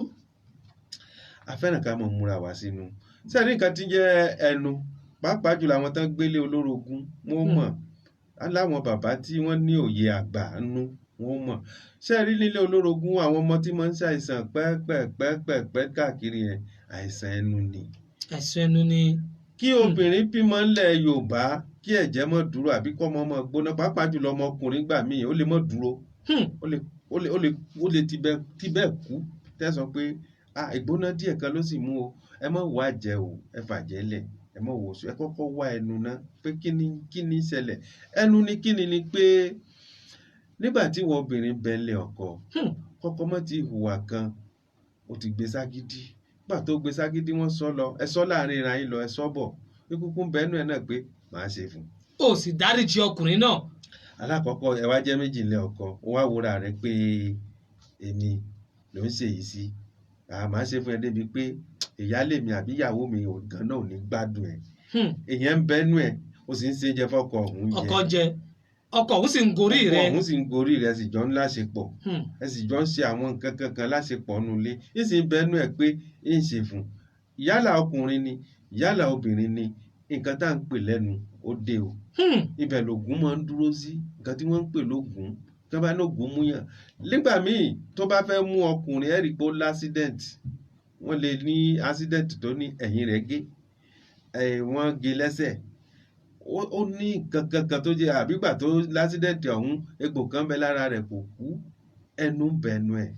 a fẹ́ràn ká máa múra wá sínú sẹ́ẹ̀rí nǹkan tí ń jẹ́ ẹnu, pàápàá jùlọ àwọn tán gbélé olórogún, wọ́n mọ̀ aláwọn bàbá tí wọ́n ní òye àgbà nú, wọ́n mọ̀. Sẹ́ẹ̀rí nílé olórogún, àwọn ọmọ tí máa ń ṣàìsàn pẹ́ẹ́pẹ́ẹ́pẹ́ẹ́pẹ́ káàkiri yẹn, àìsàn ẹnu ni. Àìsàn ẹnu ni. Kí obìnrin bímọ ńlẹ̀ Yorùbá, kí ẹ̀jẹ̀ mọ́ dúró àbí kọ́ ọmọ mọ́ gbóná, pàápàá jùlọ ọmọkùnrin gbà míì, ó lè mọ́ dúró, ó lè tibẹ̀ kú. Tẹ́sán pé ah, ìgbóná díẹ̀ kan ló sì mú o, ẹ má wá jẹ o, ẹ fàjẹ́ lẹ̀, ẹ má wò sùn, ẹ kọ́kọ́ wá ẹnu ná pé kíni ṣẹlẹ̀. Ẹnu ni kíni ni pé nígbà tí wọ́n obìnrin bẹ́ńlẹ̀ ọkọ, kọ́kọ́ mọ́ ti hùwà kan, ó ti gbé ságídí. Nígbà tó gbé ságídí, wọ́n sọ lọ, ẹ sọ láàrin ra yín lọ, ẹ sọ bọ̀, ikúkú ń bẹ́nu ẹ̀ náà pé màá ṣe fún un. Ó sì dáríjì ọkùnrin náà. Alákọ̀ọ́kọ́, ẹ wá jẹ́ méjì ńlẹ̀ ọkọ, ó wá wúra rẹ pé èmi ló ń ṣe yìí sí, màá ṣe fún ẹ débi pé ìyáálé mi àbí ìyàwó mi ò gan náà ò ní gbádùn ẹ. Èèyàn ń bẹ́nu ẹ̀, ó sì ń ṣe jẹ fọ́kọ ọ̀hún jẹ. Ọkọ jẹ, ọkọ òun sì ń gorí Ọkọ rẹ. Ọ̀hún sì ń gorí rẹ, sì jọ ń láṣepọ̀, ẹ sì jọ ń ṣe àwọn nǹkan kankan láṣepọ̀ nulẹ̀, ń sì ń bẹ́nu ẹ̀ pé ń ṣe fún yálà ọkùnrin ni, yálà obìnrin ni. Nǹkan tá à ń pè lẹ́nu, ó dé o. Ibẹ̀ lògùn máa ń dúró sí. Nǹkan tí wọ́n ń pè lógùn, tí wọ́n bá ní ògùn mú yàn nígbà míì, tó bá fẹ́ mú ọkùnrin, ẹ̀ rí pé ó l'accident, wọ́n lè ní accident tó ní ẹ̀yìn rẹ̀ gé ẹ̀, wọ́n gé lẹ́sẹ̀, ó ní nǹkan kankan tó jẹ́ àbígbà tó l'accident ọ̀hún, egbò kan bẹ lára rẹ̀, kò kú. Ẹnu ń bẹnu ẹ̀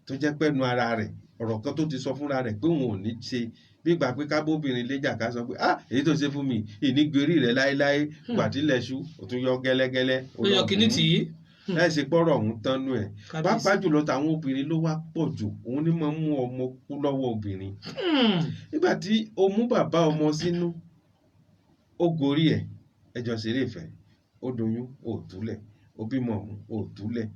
tó jẹ́ pẹ́nu ara rẹ̀, ọ̀rọ̀ kan tó ti sọ fúnra rẹ̀ pé òun ò ní ṣe bí ìgbà pé kábóbìnrin léjà, ká sọ pé ah, èyí tó ṣe fún mi, ìnígbèrí rẹ̀ láéláé. Gbàtílẹ̀ ṣú, ó tún yọ gẹ́lẹ́gẹ́lẹ́, ó Ló lọ yọ kíní gùn ún. tì í. Láì ṣe pọ́rọ̀ ọ̀hún tánú ẹ̀. Kábíyèsí. Pàápàá jùlọ tàwọn obìnrin ló wá pọ̀ jù, òun ni máa ń mú ọmọ kú lọ́wọ́ obìnrin. Nígbà tí o mú bàbá ọmọ sínú, ó gorí ẹ̀, ẹjọ́ ṣeré ìfẹ́, ó doyún, ó túlẹ̀, ó bímọ ọ̀hún, ó túlẹ̀.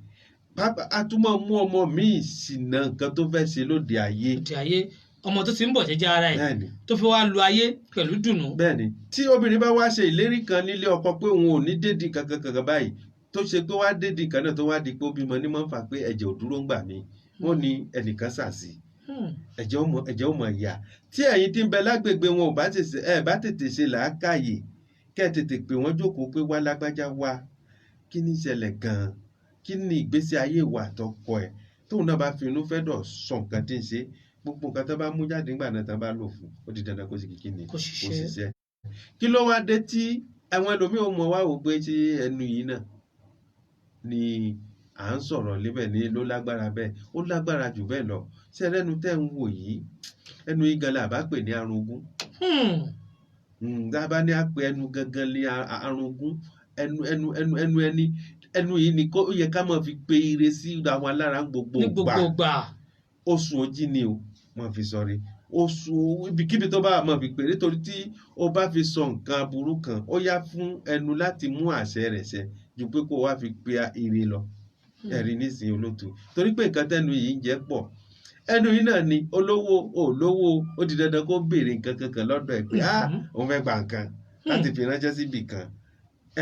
Pàápàá a tún máa mú ọmọ míì ṣìnà nǹkan tó fẹ́ ṣe lóde ayé. Òde ayé, ọmọ tó ti ń bọ̀ jẹ́jẹ́ ara ẹ̀, tó fi wá lu ayé pẹ̀lú dùnú. Bẹ́ẹ̀ni, tí obìnrin bá wá ṣe ìlérí kan nílé ọkọ pé òun ò ní dédì kankan kankan báyìí, tó ṣe pé wá dédì kan náà, tó wá di pé ó bímọ, ní máa ń fà pé ẹ̀jẹ̀ ò dúró ń gbà mí, wọ́n ní ẹnìkan ṣàṣì, ẹ̀jẹ̀ ọmọ ìyá. Tí ẹ̀yin tí ń bẹ lágbègbè wọn ò bá tètè, ẹ bá tètè ṣe làákàyè, kẹ́ ẹ tètè pè wọ́n jókòó pé wá lágbájá, wá, kí ní ìṣẹ̀lẹ̀ gan-an, kí ni ìgbésí ayé ìwà àtọkọ ẹ̀? Tóun náà bá fi inú fẹ́ dọ̀ sọ nǹkan tí ń ṣe, gbogbo nǹkan tó bá mú jáde nígbà náà, tán bá lò fún, ó di dandan kó sì kí ni? Kó Kó ṣiṣẹ́. ṣiṣẹ́. Kí ló wá dé tí àwọn ẹlòmíì ò mọ̀ wá wò pé tí ẹnu yìí náà ni à ń sọ̀rọ̀ lébẹ̀ ní ló lágbára bẹ́ẹ̀? Ó lágbára jù bẹ́ẹ̀ lọ. Ṣé ẹlẹ́nu tẹ́ ń wò yìí, ẹnu yìí gan la bá pè ní arungún. Tá a bá ní àpè ẹnu gangan ní arungún, ẹnu ẹni, ẹnu yìí ni kó yẹ ká máa fi pe ire sí àwọn alára ń gbogbo Ní ìgbà. gbogbo gbà. Oṣù ojí ni o máa fi sọrí, oṣù ibikíbi tó bá máa fi pè, nítorí tí o bá fi sọ nǹkan aburú kan, ó yá fún ẹnu láti mú àṣẹ rẹ̀ ṣẹ ju pé kó o wá fi pe ire lọ. Ẹ̀rí nísìnyí, olóòtú, torí pé nǹkan tẹ́nu yìí ń jẹ́ pọ̀. Ẹnu yìí náà ni olówó olówó, ó di dandan kó béèrè nǹkan kankan lọ́dọ̀ ẹ̀ pé ah, òun fẹ́ gba nǹkan láti fi ránṣẹ́ síbì kan.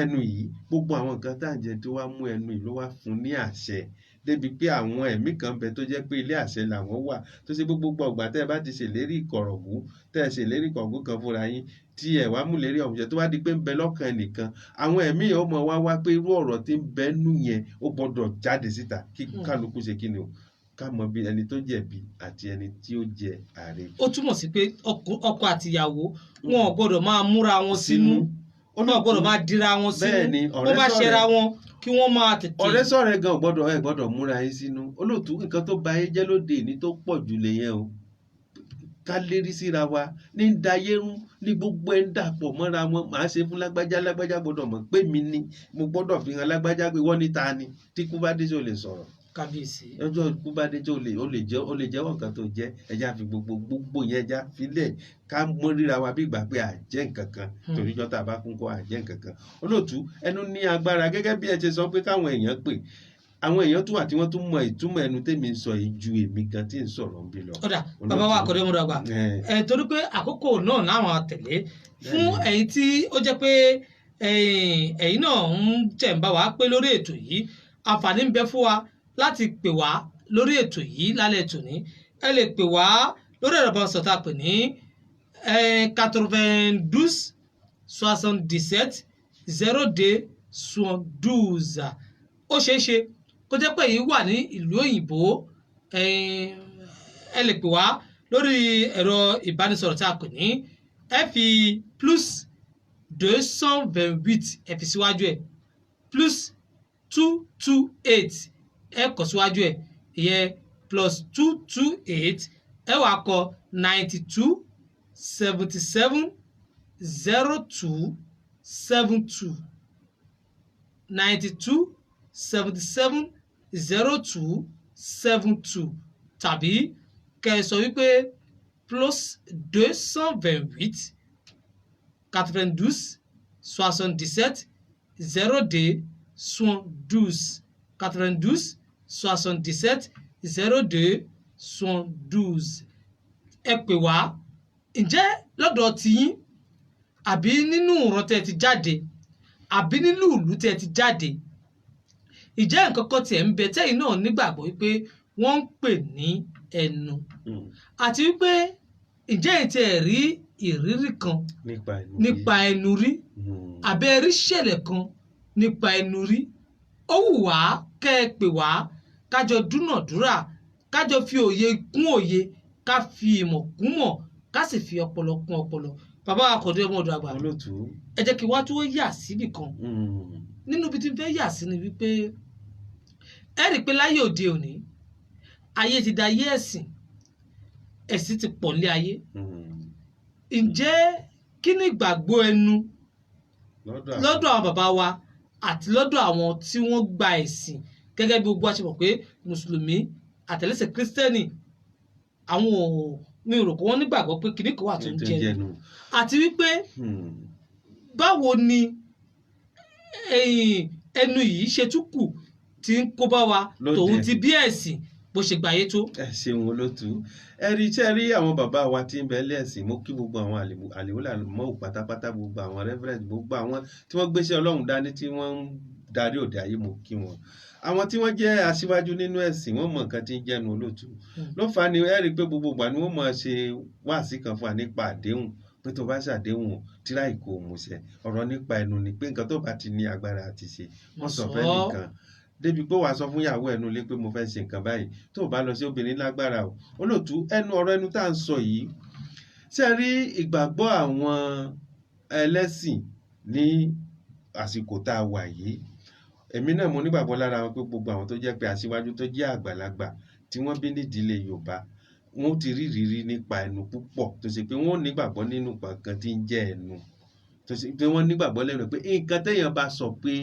Ẹnu yìí, gbogbo àwọn nǹkan tá à ń jẹ tó wá mú ẹnu yìí ló wá fún ní àṣẹ, débi pé àwọn ẹ̀mí kan bẹ tó jẹ́ pé ilé àṣẹ làwọn wà, tó ṣe gbogbo ọgbà tẹ́ ẹ bá ti ṣèlérí ìkọ̀rọ̀gún, tẹ́ ẹ ṣèlérí ìkọ̀rọ̀gún kan fúnra yín, tí ẹ wá mú lérí ọ̀hún jẹ, tó wá di pé ń bẹ lọ́kàn ẹnìkan, àwọn ẹ̀mí yẹn ó mọ wá wá pé irú ọ̀rọ̀ tí ń bẹ nú yẹn, ó gbọ́dọ̀ jáde síta, kí kálukú ṣe kí ni o, ká mọ bí ẹni tó jẹ̀bi àti ẹni tí ó jẹ àre. Ó túmọ̀ sí pé ọkọ àtìyàwó wọn ò gbọ́dọ̀ máa múra wọn sínú, wọn ò gbọ́dọ̀ máa dira wọn sínú. Bẹ́ẹ̀ni, Wọ́n ọ̀rẹ́ bá sọ̀rẹ́. ṣẹra wọn, kí wọ́n máa tètè. Ọ̀rẹ́ sọ̀rẹ́ gan ò gbọ́dọ̀, ẹ gbọ́dọ̀ múra yín sínú. Olóòtú, nǹkan tó ba ayé jẹ́ lóde ìní tó pọ̀ jù lè yẹn o. Ká lérí síra wa ní ń da ayé rú, ní gbogbo ẹ̀ ń dàpọ̀ mọ́ra wọn. Màá ṣe fún lágbájá, lágbájá gbọ́dọ̀ mọ̀ pé mi ni mo gbọ́dọ̀ fi hàn lágbájá pé wọ́n ní ta ni. Tí kú bá dé, sí ò lè sọ̀rọ̀. Kábíyèsí. Ọjọ́ ikú bá dé, tí ó lè ó lè jẹ́ ó lè jẹ́wọ́ nǹkan tó jẹ́. Ẹja fi gbogbo gbogbo yẹn, ẹja filẹ̀, ká mọ́ ríra wa bí ìgbà pé à jẹ́ nǹkan kan. Torí jọ́ tá a bá kún kọ́, à jẹ́ nǹkan kan. Olóòtú, ẹnu ní agbára. Gẹ́gẹ́ bí ẹ ṣe sọ pé káwọn èèyàn pè, àwọn èèyàn tún wà tí wọ́n tún mọ ìtumọ̀ ẹnu tèmi ń sọ yìí ju èmi gan tí ń sọ̀rọ̀ ń bí lọ. Ó dà, bàbá wa Àkàndé Ọmọdé Àgbà, ẹ torí pé àkókò náà láwọn àtẹ̀lé fún ẹ̀yin tí ó jẹ́ pé ẹ̀yin náà ń tẹ̀ ń bá wa pé lórí ètò yìí, àǹfààní ń bẹ fún wa láti pè wá lórí ètò yìí lálẹ́ tòní. Ẹ lè pè wá lórí ẹ̀rọ ìbánisọ̀rọ̀ tá a pè ní 92 77 02 72. Ó ṣeé ṣe kó jẹ́ pé èyí wà ní ìlú òyìnbó. Ẹ lè pè wá lórí ẹ̀rọ ìbánisọ̀rọ̀ tí a pè ní, ẹ fi +228, ẹ fi síwájú ẹ̀, +228, ẹ kọ síwájú ẹ̀, ìyẹn +228, ẹ wàá kọ 92 77 02 72, 92 77 02 72, tàbí kẹ́ ẹ sọ wípé +228 92 77 02 72, 92 77 02 72. Ẹ pè wá. Ǹjẹ́ lọ́dọ̀ tiyín, àbí nínú ìran tẹ́ ẹ ti jáde, àbí nínú ìlú tẹ́ ẹ ti jáde, ìjẹ́ nǹkan kan tiẹ̀ ń bẹ tẹ́yìn náà nígbàgbọ́ wípé wọ́n ń pè ní ẹnu? Àti wípé ǹjẹ́ ẹ tiẹ̀ rí ìrírí kan nípa ẹnu nípa ẹnu rí, àbẹ́ rí ṣẹlẹ̀ kan nípa ẹnu rí? Ó wù wá kẹ́ ẹ pè wá, kájọ dúnàdúrà, kájọ fi òye kún òye, ká fi ìmọ̀ kún mọ̀, ká sì fi ọpọlọ kún ọpọlọ. Bàbá Àkàndé Ọmọdé Àgbà, Olóòtú. ẹ jẹ́ kí wá tó yà síbì kan. Nínú ibi tí n fẹ́ yà sí ni wípé ẹ rí i pé láyé òde òní, ayé ti da ayé ẹ̀sìn, ẹ̀sìn ti pọ̀ lé ayé. Ǹjẹ́ kí ni ìgbàgbọ́ ẹnu lọ́dọ̀ àwọn bàbá wa àti lọ́dọ̀ àwọn tí wọ́n gba ẹ̀sìn, gẹ́gẹ́ bí gbogbo wa ṣe mọ̀ pé mùsùlùmí àtẹlẹsẹ̀ kírísítẹ́nì, àwọn ò, mi ò rò pé wọ́n nígbàgbọ́ pé kinní kan wà tó ń jẹ jẹnu? Àti wípé báwo ni ẹnu yìí ṣe tún kù tí ń kó bá wa Lóde. tòun ti bí ẹ̀sìn bó ṣe gbàyé tó? Ẹ ṣeun, olótú. Ẹ rí iṣẹ́ rí àwọn bàbá wa tí ń bẹ lẹ́sìn. Mo kí gbogbo àwọn àlèwòlà mọ́ pátápátá, gbogbo àwọn reverend, gbogbo àwọn tí wọ́n gbéṣẹ́ Ọlọ́run dání, tí wọ́n ń darí òde ayé, mo kí wọn. Àwọn tí wọ́n jẹ́ aṣíwájú nínú ẹ̀sìn, wọ́n mọ nǹkan tí ń jẹ́nu, olótú. Ló fà á ni ẹ rí i pé gbogbo ìgbà ni wọ́n máa ṣe wáàsí kan fún wa nípa àdéhùn, pé tó bá ṣàdéhùn, tíra ìkó òmùṣẹ. Ọ̀rọ̀ nípa ẹnu ni pé nǹkan tó bá ti ní agbára àti ṣe, wọ́n sọ fẹ́ nìkan débi pé wàá sọ fún ìyàwó ẹnu lé pé mo fẹ́ ṣe nǹkan báyìí, tó o bá lọ sí obìnrin lágbára o. Olóòtú, ẹnu, ọ̀rọ̀ ẹnu tá à ń sọ yìí, ṣe rí ìgbàgbọ́ àwọn ẹlẹ́sìn ní àsìkò tá a wà yìí, èmi náà mo nígbàgbọ́ lára wọn pé gbogbo àwọn tó jẹ́ pé aṣíwájú, tó jẹ́ àgbàlagbà tí wọ́n bí nídìílé Yorùbá, wọ́n ti rí ìrírí nípa ẹnu púpọ̀, tó ṣe pé wọ́n nígbàgbọ́ nínú nǹkan tí ń jẹ́ ẹnu, tó ṣe pé wọ́n nígbàgbọ́ lẹ́nu pé nǹkan téèyàn bá sọ pé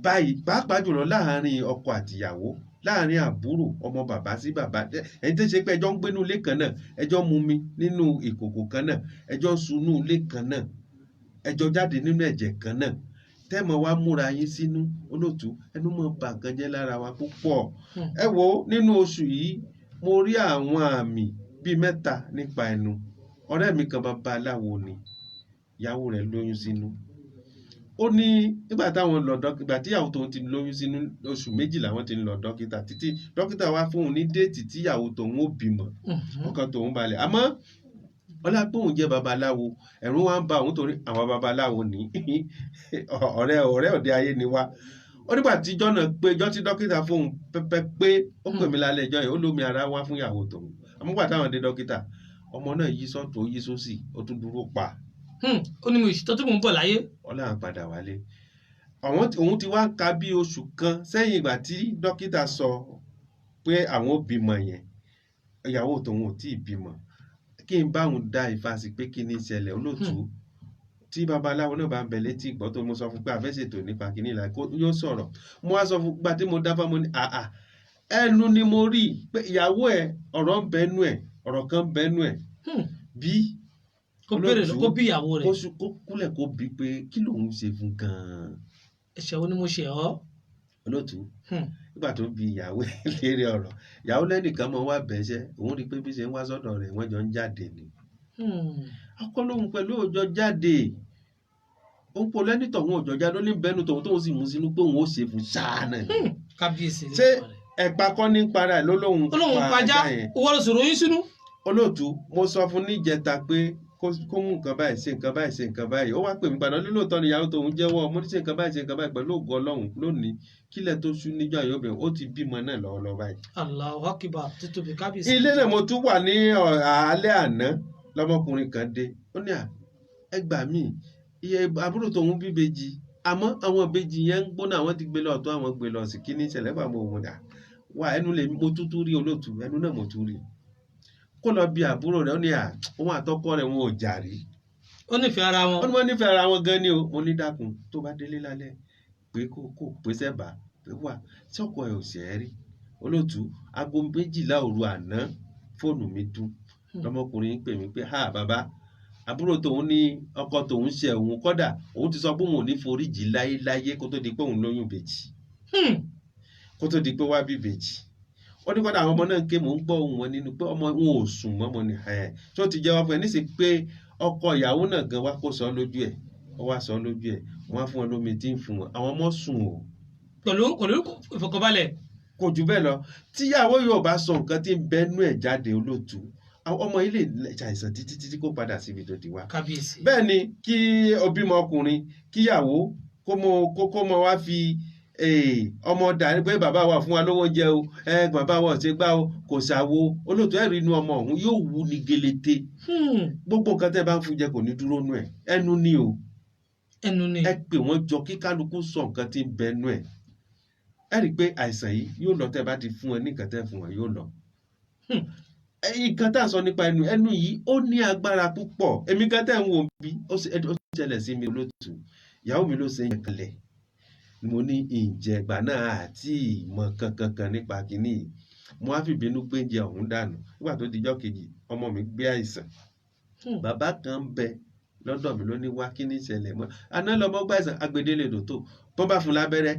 báyìí, pàápàá jùlọ láàárín ọkọ àtìyàwó, láàárín àbúrò, ọmọ bàbá sí bàbá, ẹni tó ṣe pé ẹjọ́ ń gbénú ilé kan náà, ẹjọ́ ń mumi nínú ìkòkò kan náà, ẹjọ́ ń sunú ilé kan náà, ẹjọ́ jáde nínú ẹ̀jẹ̀ kan náà, tẹ́mọ̀ wá múra yín sínú. Olóòtú, ẹnu mọ̀ bà nǹkan jẹ́ lára wa púpọ̀. Ẹ wo, nínú oṣù yìí, mo rí àwọn àmì bíi mẹ́ta nípa ẹnu. Ọ̀rẹ́ mi kan, babaláwo ni, ìyàwó rẹ̀ lóyún sínú. Ó ní nígbà táwọn lọ dókítà, ìgbà tíyàwó tóun ti lóyún sínú oṣù 2 wọ́n ti ń lọ dókítà, títí dókítà wá fóun ní date tíyàwó tóun ó bímọ. Ọkàn tóun balẹ̀, àmọ́ ọlá pé òun jẹ́ babaláwo, ẹ̀rù wa ń ba òun, torí àwọn babaláwo ní ọ̀rẹ́ ọ̀rẹ́ òde ayé ni wá. Ó nígbà tí ijọ́ náà pé, ijọ́ tí dókítà fóun pẹ́pẹ́ pé ó pè mí lálẹ́ ìjọ́ yẹn, ó lómi ara wá fún ìyàwó tòun. Àmọ́ nígbà táwọn dé dókítà, ọmọ náà yí sọ́tún, ó yí sósì, ó tún dúró pa. Ó ní mo ìṣètò tí mò ń bọ̀ láyé. Ọlọ́run padà wálé. Àwọn òun ti wá ń ka bí oṣù kan sẹ́yìn ìgbà tí dókítà sọ pé àwọn ò bímọ yẹn, ìyàwó tòun ò tí ì bímọ. Kí n bá òun dá Ifá sí pé kí ni ìṣẹ̀lẹ̀, olóòtú? Tí babaláwo náà bá ń bẹ létí ìgbọ́ tó mo sọ fún pé a fẹ́ ṣètò nípa kínní ìlà yóò sọ̀rọ̀. Mo wá sọ fún gba tí mo dáfá, mo ní àà, ẹnu ni mo rí pé ìyàwó ẹ, ọ̀rọ̀ ń bẹnu ẹ̀, ọ̀rọ̀ kan ń bẹnu ẹ̀ bí Kó béèrè, olóòtú, kó bí ìyàwó rẹ̀. Kó kúnlẹ̀ kó bí pé kí lòun ṣe fún gan-an. Ẹ̀ṣẹ̀ wo ni mo ṣe ọ́? Olóòtú, nígbà tó bi ìyàwó ẹ̀ léèrè ọ̀rọ̀, ìyàwó lẹ́nìkan mọ́ wá bẹ̀ẹ́ṣẹ́, òun rí i pé bí ṣe ń wá sọ́dọ̀ rẹ̀, wọ́n jọ ń jáde ni. Ọkọ lóhun pẹ̀lú òjò jáde, òun kò lẹ́ni tọ̀hún òjò jáde, ó ní bẹ́nu tòun tóun sì mú sínú pé òun ó ṣe fún ṣáá náà ni. Kábíyèsí. Ṣé ẹ̀pà kọ́ ní para ẹ̀ ló lóun Ó lóun pa pajá. Ajá yẹn. Owó ló sọ̀rọ̀ yín sínú. Olóòtú, mo sọ fún níjẹta pé kó mú nǹkan báyìí, ṣe nǹkan báyìí, ṣe nǹkan báyìí. Ó wá pè mí padà lóòótọ́ ni ìyàwó tòun jẹ́wọ́. Mo ní ṣe nǹkan báyìí, ṣe nǹkan báyìí, pẹ̀lú ògo Ọlọ́run, lónìí kílẹ̀ tó ṣú níjọ́ àyọ̀bẹ̀, ó ti bímọ náà lọ́wọ́lọ́wọ́ báyìí. Allahu Akbar, títóbi kábíyèsí. Ilé náà mo tún wà ní alẹ́ àná lọmọkùnrin kan dé, ó ní à, ẹ gbà mí, iye àbúrò tòun bí ìbejì, àmọ́ àwọn ìbejì yẹn ń gbóná, àwọn ti gbé lọ ọ̀tọ̀, àwọn gbé lọ sí kíní ìṣẹ̀lẹ̀ bá mo wò dà wà ẹnu lè mo tún tún rí. Olóòtú, ẹnu náà mo tún rí kó lọ bí àbúrò rẹ̀, ó ní à, òun àtọkọ rẹ̀ wọn ò jà rí. Ó nífẹ̀ẹ́ ara wọn. Ó ní wọ́n nífẹ̀ẹ́ ara wọn gan ni o. Mo ní dákun, tó bá délé lálẹ́, pé kó pé sẹ́bà pé wà tí ọkọ ẹ̀ ò ṣẹ́ rí. Olóòtú, aago 12 òru àná fóònù mi dún. Lọmọkùnrin ń pè mí pé, ha, bàbá, àbúrò tòun ní ọkọ tòun ṣe òun, kọ́dà òun ti sọ pé òun ò ní foríjì láyéláyé kó tó di pé òun lóyún ìbejì, kó tó di pé wá bí ìbejì. Ó ní kọ́dà àwọn ọmọ náà ń ké, mò ń gbọ́ ohùn wọn nínú pé ọmọ wọn ò sùn mọ́. Mọ́ ni ẹ̀ tó ti jẹ́wọ́ fún ẹ níṣẹ́ pé ọkọ ìyàwó náà gan wá kó sọ lójú ẹ̀, ó wá sọ lójú ẹ̀, wọ́n á fún wọn lómi tí ń fún wọn, àwọn ọmọ sùn o. Pẹ̀lú ìfọ̀kànbalẹ̀. Kò jù bẹ́ẹ̀ lọ. Tíyàwó yóò bá sọ nǹkan tí ń bẹ́nu ẹ̀ jáde, olóòtú, àwọn ọmọ yìí lè ṣàìsàn títí títí kó padà síbi tó ti wá. Kábíyèsí. Bẹ́ẹ̀ ni kí obìmọ ọkùnrin kíyàwó kó mọ wá fi ọmọ dà ní pé bàbá wa fún wa lówó oúnjẹ o, bàbá wa ò ṣe gbá o, kò ṣàwo. Olóòtú, ẹ̀rí inú ọmọ ọ̀hún yóò wú ní gelete. Gbogbo nǹkan tẹ́ bá ń fún jẹ kò ní dúró nú ẹ̀, ẹnu ni o. Ẹnu ni. Ẹ pè wọ́n jọ kí kálukú sọ nǹkan tí ń bẹ nú ẹ̀, ẹ rí i pé àìsàn yìí yóò lọ. Tẹ́ bá ti fún ẹ ní nǹkan tẹ́ fún ẹ, yóò lọ. Nǹkan tá à ń sọ nípa ẹnu, ẹnu yìí ó ní agbára púpọ̀. Èmi kan tẹ́ ń wò bí ó ṣẹlẹ̀ sí mi, olóòtú, ìyàwó mi ló ṣe yẹn kalẹ̀. Mo ní ìjẹ̀gbà náà àti ìmọ̀ kankankan nípa kínní yìí, mo á fi ìbínú gbé oúnjẹ ọ̀hún dànù. Nígbà tó dijọ́ kejì, ọmọ mi gbé àìsàn. Bàbá kan ń bẹ lọ́dọ̀ mi ló ní wá, kí ní ìṣẹ̀lẹ̀ mọ́ aná lọ́mọ gbà àìsàn agbedele dòtò bó bá fún lábẹ́rẹ́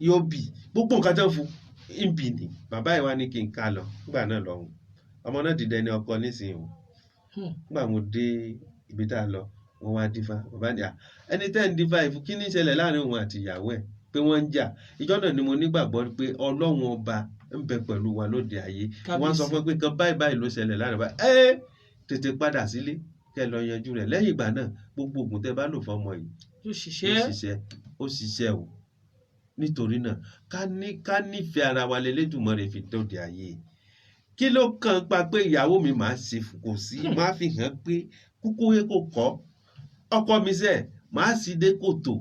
yóò bì, gbogbo nǹkan tó ń fún ń bì ní. Bàbá yìí wá ní kí n ká lọ nígbà náà lọ́hùn, ọmọ náà dìde ní ọkọ nísìnyí o. Nígbà mo dé ibi tá a lọ, wọ́n wá dífá. Bàbá ní à, ẹni tẹ́ ń dífá ìfún, kí ní ìṣẹ̀lẹ̀ láàrin òun àti ìyàwó ẹ̀ pé wọ́n ń jà? Ìjọ náà ni mo nígbàgbọ́ pé Ọlọ́run ọba ń bẹ pẹ̀lú wa lóde ayé. Wọ́n sọ fún pé nǹkan báyìí báyìí ló ṣẹlẹ̀ láàrin báyìí, ẹ tètè padà sílé kẹ́ ẹ lọ yanjú rẹ̀. Lẹ́yìn ìgbà náà, gbogbo oògùn tẹ́ bá lò fọmọ yìí yóò ó ṣiṣẹ́. Ṣiṣẹ́, ó ṣiṣẹ́ o. Nítorí náà, ká nífẹ̀ẹ́ ara wa lẹ́lẹ́dùmarè fi dòde ayé. Kí ló kàn pa pé ìyàwó mi máa ṣe kò sí, máa fi hàn pé kúkú yẹ kó kọ́ ọkọ mi sẹ́, máa sì dé kòtò,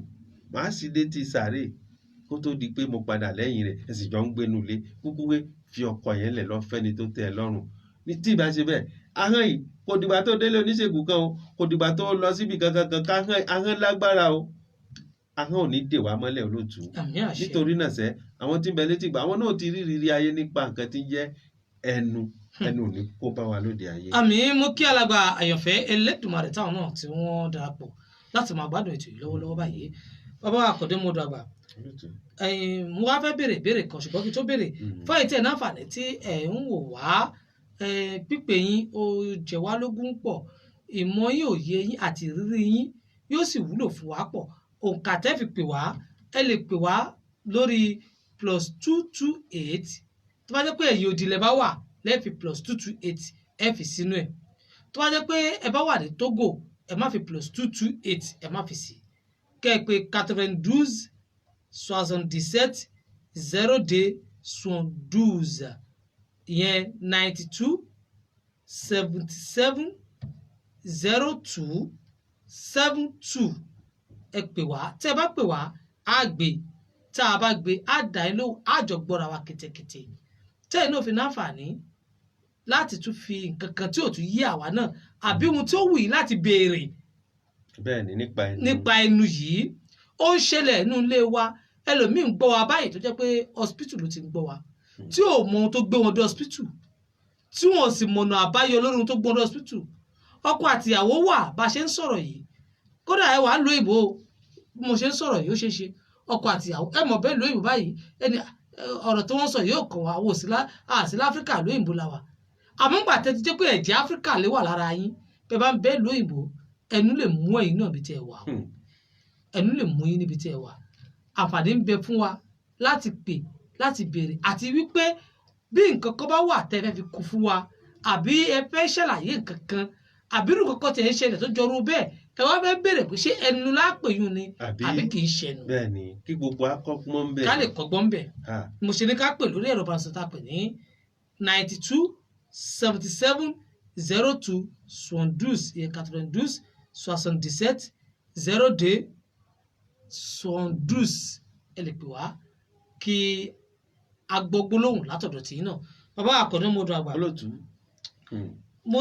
máa sì dé ti sàárè kó tó di pé mo padà lẹ́yìn rẹ̀. Ẹ sì jọ ń gbénu ilé kúkú wé, fi ọkọ yẹn lẹ̀ lọ fẹ́ni tó tẹ́ ẹ lọ́rùn. Ní tí ì bá ṣe bẹ́ẹ̀, ahọ́n yìí kò dìgbà tó délé oníṣègùn kan o, kò dìgbà tó lọ síbi kankan kan ká ahọ́n lágbára o. Ahọ́n ò ní dè wá mọ́lẹ̀, olóòtú. Àmín, àṣẹ. Nítorí náà sẹ́, àwọn tí ń bẹ létí gbà, àwọn náà ti rí ìrírí ayé nípa nǹkan tí ń jẹ́ ẹnu. Ẹnu ò ní kó bá wa lóde ayé. Àmín. Mú kí alàgbà Àyànfẹ́ Elédùmarè táwọn náà tí wọ́n darapọ̀ láti máa gbádùn ètò yìí lọ́wọ́lọ́wọ́ báyìí. Bàbá Àkàndé Mọ́dọ̀ Àgbà, Olóòtú. ẹ̀yin, mo wá fẹ́ béèrè ìbéèrè kan, ṣùgbọ́n kí n tó béèrè, fáyìí tí ẹ̀ náǹfààní tí ẹ̀ ń wò wá, pípé yín ó jẹ wá lógún pọ̀, ìmọ̀ yín, òye yín àti ìrírí yín yóò sì wúlò fún wa pọ̀. Òǹkà tẹ́ fi pè wá, ẹ lè pè wá lórí +228. Tó bá jẹ́ pé ẹ̀yìn òdì lẹ bá wà, lẹ́ẹ̀ fi +228 ẹ fi sínú ẹ̀. Tó bá jẹ́ pé ẹ bá wà ní Togo, ẹ má fi +228, ẹ má fi sí, kẹ́ ẹ pé 92 77 02 72, ìyẹn 92 77 02 72. Ẹ pè wá. Tẹ́ ẹ bá pè wá, á gbé. Tá a bá gbé, á dá yín lóhùn, á jọ gbọ́ra wa kìtìkìtì, tẹ́ ẹ náà fi náǹfààní láti tún fi nǹkan kan tí ò tún yé àwa náà àbí ohun tí ó wù yín láti béèrè. Bẹ́ẹ̀ ni, nípa ẹnu. Nípa ẹnu yìí, ó ń ṣẹlẹ̀ nínú ilé wa. Ẹlòmíì ń gbọ́ wa báyìí tó jẹ́ pé hospital ló ti ń gbọ́ wa, tí ò mọ ohun tó gbé wọn dé hospital, tí wọn ò sì mọ̀nà àbáyọ lórí ohun tó gbé wọn dé hospital. Ọkọ àtìyàwó wà bá a ṣe ń sọ̀rọ̀ yìí, kódà ẹ wàá lo ìbò bí mo ṣe ń sọ̀rọ̀ yìí, ó ṣeé ṣe ọkọ àtìyàwó ẹ mọ̀ bẹ́ẹ̀ lo ìbò báyìí. Ẹni ọ̀rọ̀ tí wọ́n sọ yóò kàn wá wò sí àsí láfíríkà, lóyìnbó la wà. Àmọ́ ńgbà tẹ́ ti jẹ́ pé ẹ̀jẹ̀ Áfíríkà lè wà lára yín, bẹ́ẹ̀ bá ń bẹ́ẹ̀ lóyìnbó, ẹnu lè mú ẹ̀yin náà bí tẹ́ ẹ wà o. Ẹnu lè mú yín níbi tí ẹ wà. Àǹfààní ń bẹ fún wa láti pè, láti béèrè, àti wípé bí nǹkan kan bá wà tẹ́ ẹ fẹ́ fi kún fún wa, àbí ẹ fẹ́ ṣàlàyé nǹkan kan, àbí irú nǹkan kan tẹ̀ ń ṣẹlẹ̀ tó jọrú bẹ́ẹ̀, ẹ wá fẹ́ béèrè pé ṣé ẹnu lápèyún ni àbí kì í ṣẹnu. Bẹ́ẹ̀ ni, kí gbogbo akọ́gbọ́n ń bẹ̀. Ká lè kọ́gbọ́n ń bẹ̀. Ah, mo ṣe ní ká pè lórí ẹ̀rọ ìbánisọ̀rọ̀ tá a pè ní 92 77 02 72, ìyẹn 92 77 02 72. Ẹ lè pè wá kí a gbọ́ gbólóhùn látọ̀dọ̀ tí náà. Bàbá àkọ́dé mo dùn àgbà. Olóòtú. Mo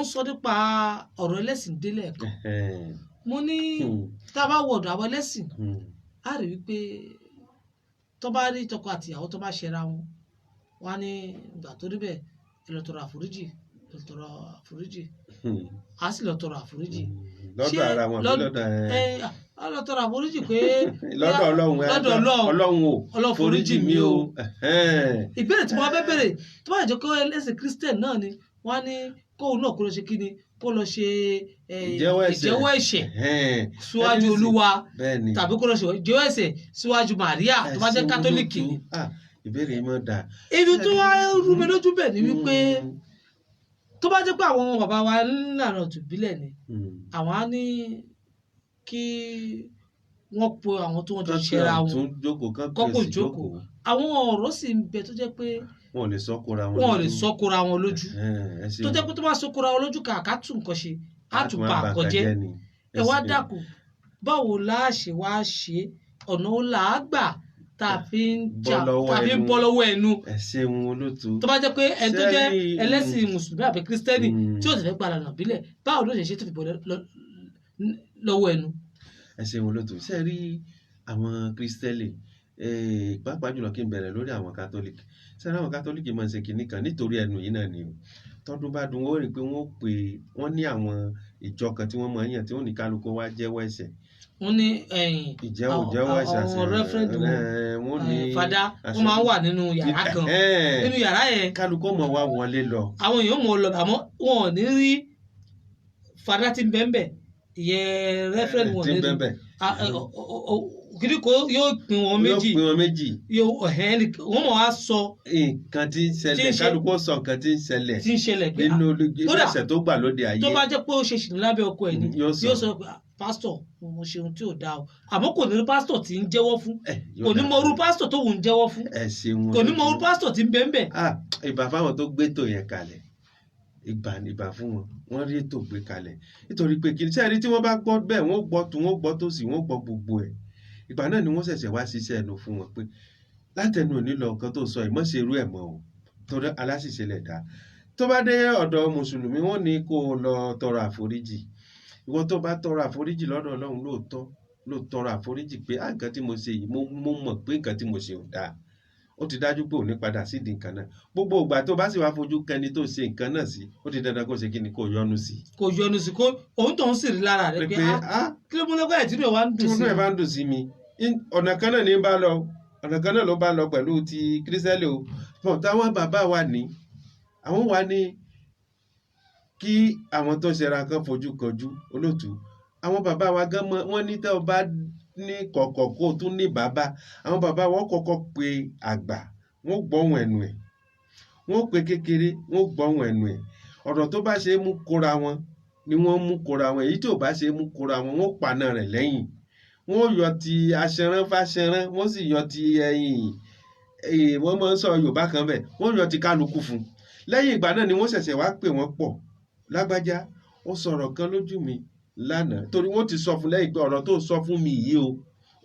ń sọ nípa ọ̀rọ̀ ẹlẹ́sìn délẹ̀ kan. Mo ní tá a bá wọ ọ̀dọ̀ àwọn ẹlẹ́sìn, a rí wípé tó bá rí tọkọ àtìyàwó tó bá ṣẹra wọn, wọn á ní ìgbà tó rí bẹ́ẹ̀, ẹ lọ tọrọ àforíjì, ẹ lọ tọrọ àforíjì. A sì lọ tọrọ àforíjì. Lọ́dọ̀ ara wọn àbí lọ́dọ̀ ẹ á lọ tọrọ àforíjì pé lọ́dọ̀ Ọlọ́run ẹ, lọ́dọ̀ Ọlọ́run. Ọlọ́run o, Ọlọ́run foríjì mi o. Ìbéèrè tí wọ́n fẹ́ béèrè, tó bá jẹ́ pé ẹlẹ́sìn Christian náà ni, wọ́n á ní kóun náà kó lọ ṣe kí ni, kó lọ ṣe ìjẹ́wọ́ ẹ̀ṣẹ̀. Ìjẹ́wọ́ ẹ̀ṣẹ̀ síwájú Olúwa, bẹ́ẹ̀ ni tàbí kó lọ ṣe ìjẹ́wọ́ ẹ̀ṣẹ̀ síwájú Màríà tó bá jẹ́ Kátólíìkì ni. Ah, ìbéèrè yìí mọ̀ dáa. Ibi tó wá rú mi lójú bẹ̀ ni wípé tó bá jẹ́ pé àwọn bàbá wa nílànà tìbílẹ̀ ni, àwọn á ní kí wọ́n pe àwọn tó wọ́n jọ Kán pé ṣẹra wọn ọ̀tún jókòó, kán pé kọ́kọ́ òsì jókòó. jókòó. Àwọn ọ̀rọ̀ sì ń bẹ tó jẹ́ pé Wọn ò lè sọ kóra wọn wọn ò lè lójú. sọ kóra wọn lójú. Ẹ̀hẹ́n, ẹ Tó ṣeun. jẹ́ pé tó bá sọ kóra wọn lójú, kàkà tún nǹkan ṣe, á tún tún bà wá bà nǹkan jẹ́. ni. Ẹ wá ṣeun. dákun, báwo la ṣe wá ṣe, ọ̀nà ó là á gbà tá a fi ń jà Bọ́ lọ́wọ́ tá a fi ń ẹnu. bọ́ lọ́wọ́ ẹnu? Ẹ ṣeun, olóòtú. Tó bá jẹ́ pé ẹni tó jẹ́ Ṣé rí- ẹlẹ́sìn mùsùlùmí àbí kírísítẹ́nì tí ó sì fẹ́ gba ìlànà ìbílẹ̀, báwo ló ṣe ṣe tó fi bọ́ lọ́wọ́ ẹnu? Ẹ ṣeun, olóòtú. Ṣe rí àwọn Kristẹni, pàápàá jùlọ kí n bẹ̀rẹ̀ lórí àwọn Kátólíkì. Ṣe rí àwọn Kátólíkì máa ń ṣe kinní kan nítorí ẹnu yìí náà ni o. Tọdún bá dùn, ó rí i pé wọ́n pè wọ́n ní àwọn ìjọ kan tí wọ́n máa ń yàn tí wọ́n ní kálukú wá jẹ́wọ́ ẹ̀ṣẹ̀. Wọ́n ní ẹ̀yìn ìjẹ́wọ́ ìjẹ́wọ́ ẹ̀ṣẹ̀ àwọn reverend wọn, wọ́n ní fada, wọ́n máa ń wà nínú yàrá kan. Nínú yàrá yẹn, kálukú mọ̀ wá wọlé lọ. Àwọn èèyàn mọ̀ ọ́ lọ, àmọ́ wọn ò ní rí fada tí ń bẹ ń bẹ̀, ìyẹn reverend, wọn ò tí ní ń rí. bẹ́ẹ̀ bẹ́ẹ̀. Ah, kìdí kó yóò pín wọn yóò méjì. pín wọn méjì. Yóò ọ̀hẹ́n wọ́n mọ̀ wá sọ nǹkan tí ń tí ṣẹlẹ̀ ń ṣe- kálukú ó sọ nǹkan tí ń ṣẹlẹ̀ tí ń ṣẹlẹ̀ pé nínú kódà, ẹ̀ṣẹ̀ tó gbà lóde ayé. Tó bá jẹ́ pé ó ṣe ṣìnà lábẹ́ ọkọ ẹ̀ ni, Yóò sọ. yóò sọ pé, "Ah, pásítọ̀, mo ṣe ohun tí ò dáa o." Àmọ́ kò ní rí pásítọ̀ tí ń jẹ́wọ́ fún. Yóò Kò ní dáa. mọ irú pásítọ̀ tó wù ń jẹ́wọ́ fún. Ẹ ṣeun. Kò ní mọ irú pásítọ̀ tí ń bẹ ń bẹ̀. Ah, ìbà fáwọn tó gbé tò yẹn kalẹ̀, ìbà ìbà fún wọn, wọ́n rí ètò gbé kalẹ̀, nítorí pé kí sẹ́ẹ̀rí tí wọ́n bá gbọ́ bẹ́ẹ̀, wọ́n gbọ́ tó, wọ́n gbọ́ tó sì wọ́n gbọ́ gbogbo ẹ̀. Ìgbà náà ni wọ́n ṣẹ̀ṣẹ̀ wá ṣiṣẹ́ ẹnu fún wọn pé látẹnu òní lọ, nǹkan tó sọ yìí, mọ́ ṣe irú ẹ̀ mọ́ o, torí aláṣìṣe lẹ̀ dá. Tó bá dé ọ̀dọ̀ mùsùlùmí, wọ́n ní kó o lọ tọrọ àforíjì. Ìwọ tó bá tọrọ àforíjì lọ́dọ̀ Ọlọ́run lóòótọ́, ló tọrọ àforíjì pé á nǹkan tí mo ṣe yìí, mo mọ̀ pé nǹkan tí mo ṣe ò dáa, ó ti dájú pé ò ní padà sídìí nǹkan náà. Gbogbo ìgbà tó bá sì wá fojú kẹni tó ṣe nǹkan náà sí, ó ti dandan kó ṣe kí ni, kó yọnu sí. Kò yọnu sí, kó òun tó ń sì rí lára rẹ pé pé ah, ah, kí ló mú lọ́gbà ẹ̀ tí inú ẹ̀ wá ń tí dùn sí? inú ẹ̀ bá ń dùn sí mi. Ọ̀nà kan náà ní bá lọ, ọ̀nà kan náà ló bá lọ pẹ̀lú ti kírísítẹ́lì o. Bọ̀ táwọn bàbá wa ní, àwọn wa ní kí àwọn tó ṣẹra kan fojú kanjú. Olóòtú, àwọn bàbá wa gan mọ wọ́n ní tẹ́ ọ bá ní kọ̀kọ̀ kó o tún ní bàbá. Àwọn bàbá wọn kọ́kọ́ pe àgbà, wọ́n gbọ́hùn ẹnu ẹ̀, wọ́n pe kékeré, wọ́n gbọ́hùn ẹnu ẹ̀. Ọ̀rọ̀ tó bá ṣe é mú kóra wọn ni wọ́n mú kóra wọn, èyí tí ò bá ṣe é mú kóra wọn, wọ́n paná rẹ̀ lẹ́yìn. Wọ́n yọ ti aṣẹrán fáṣẹrán, wọ́n sì yọ ti ẹ̀yìn, wọ́n máa ń sọ Yorùbá kan bẹ́ẹ̀, wọ́n yọ ti kálukú fún un. Lẹ́yìn ìgbà náà ni wọ́n ṣẹ̀ṣẹ̀ wá pè wọ́n pọ̀: "Lágbájá, ó sọ̀rọ̀ kan lójú mi lánàá." Torí wọ́n ti sọ fún lẹ́yìn pé ọ̀rọ̀ tó sọ fún mi yìí o,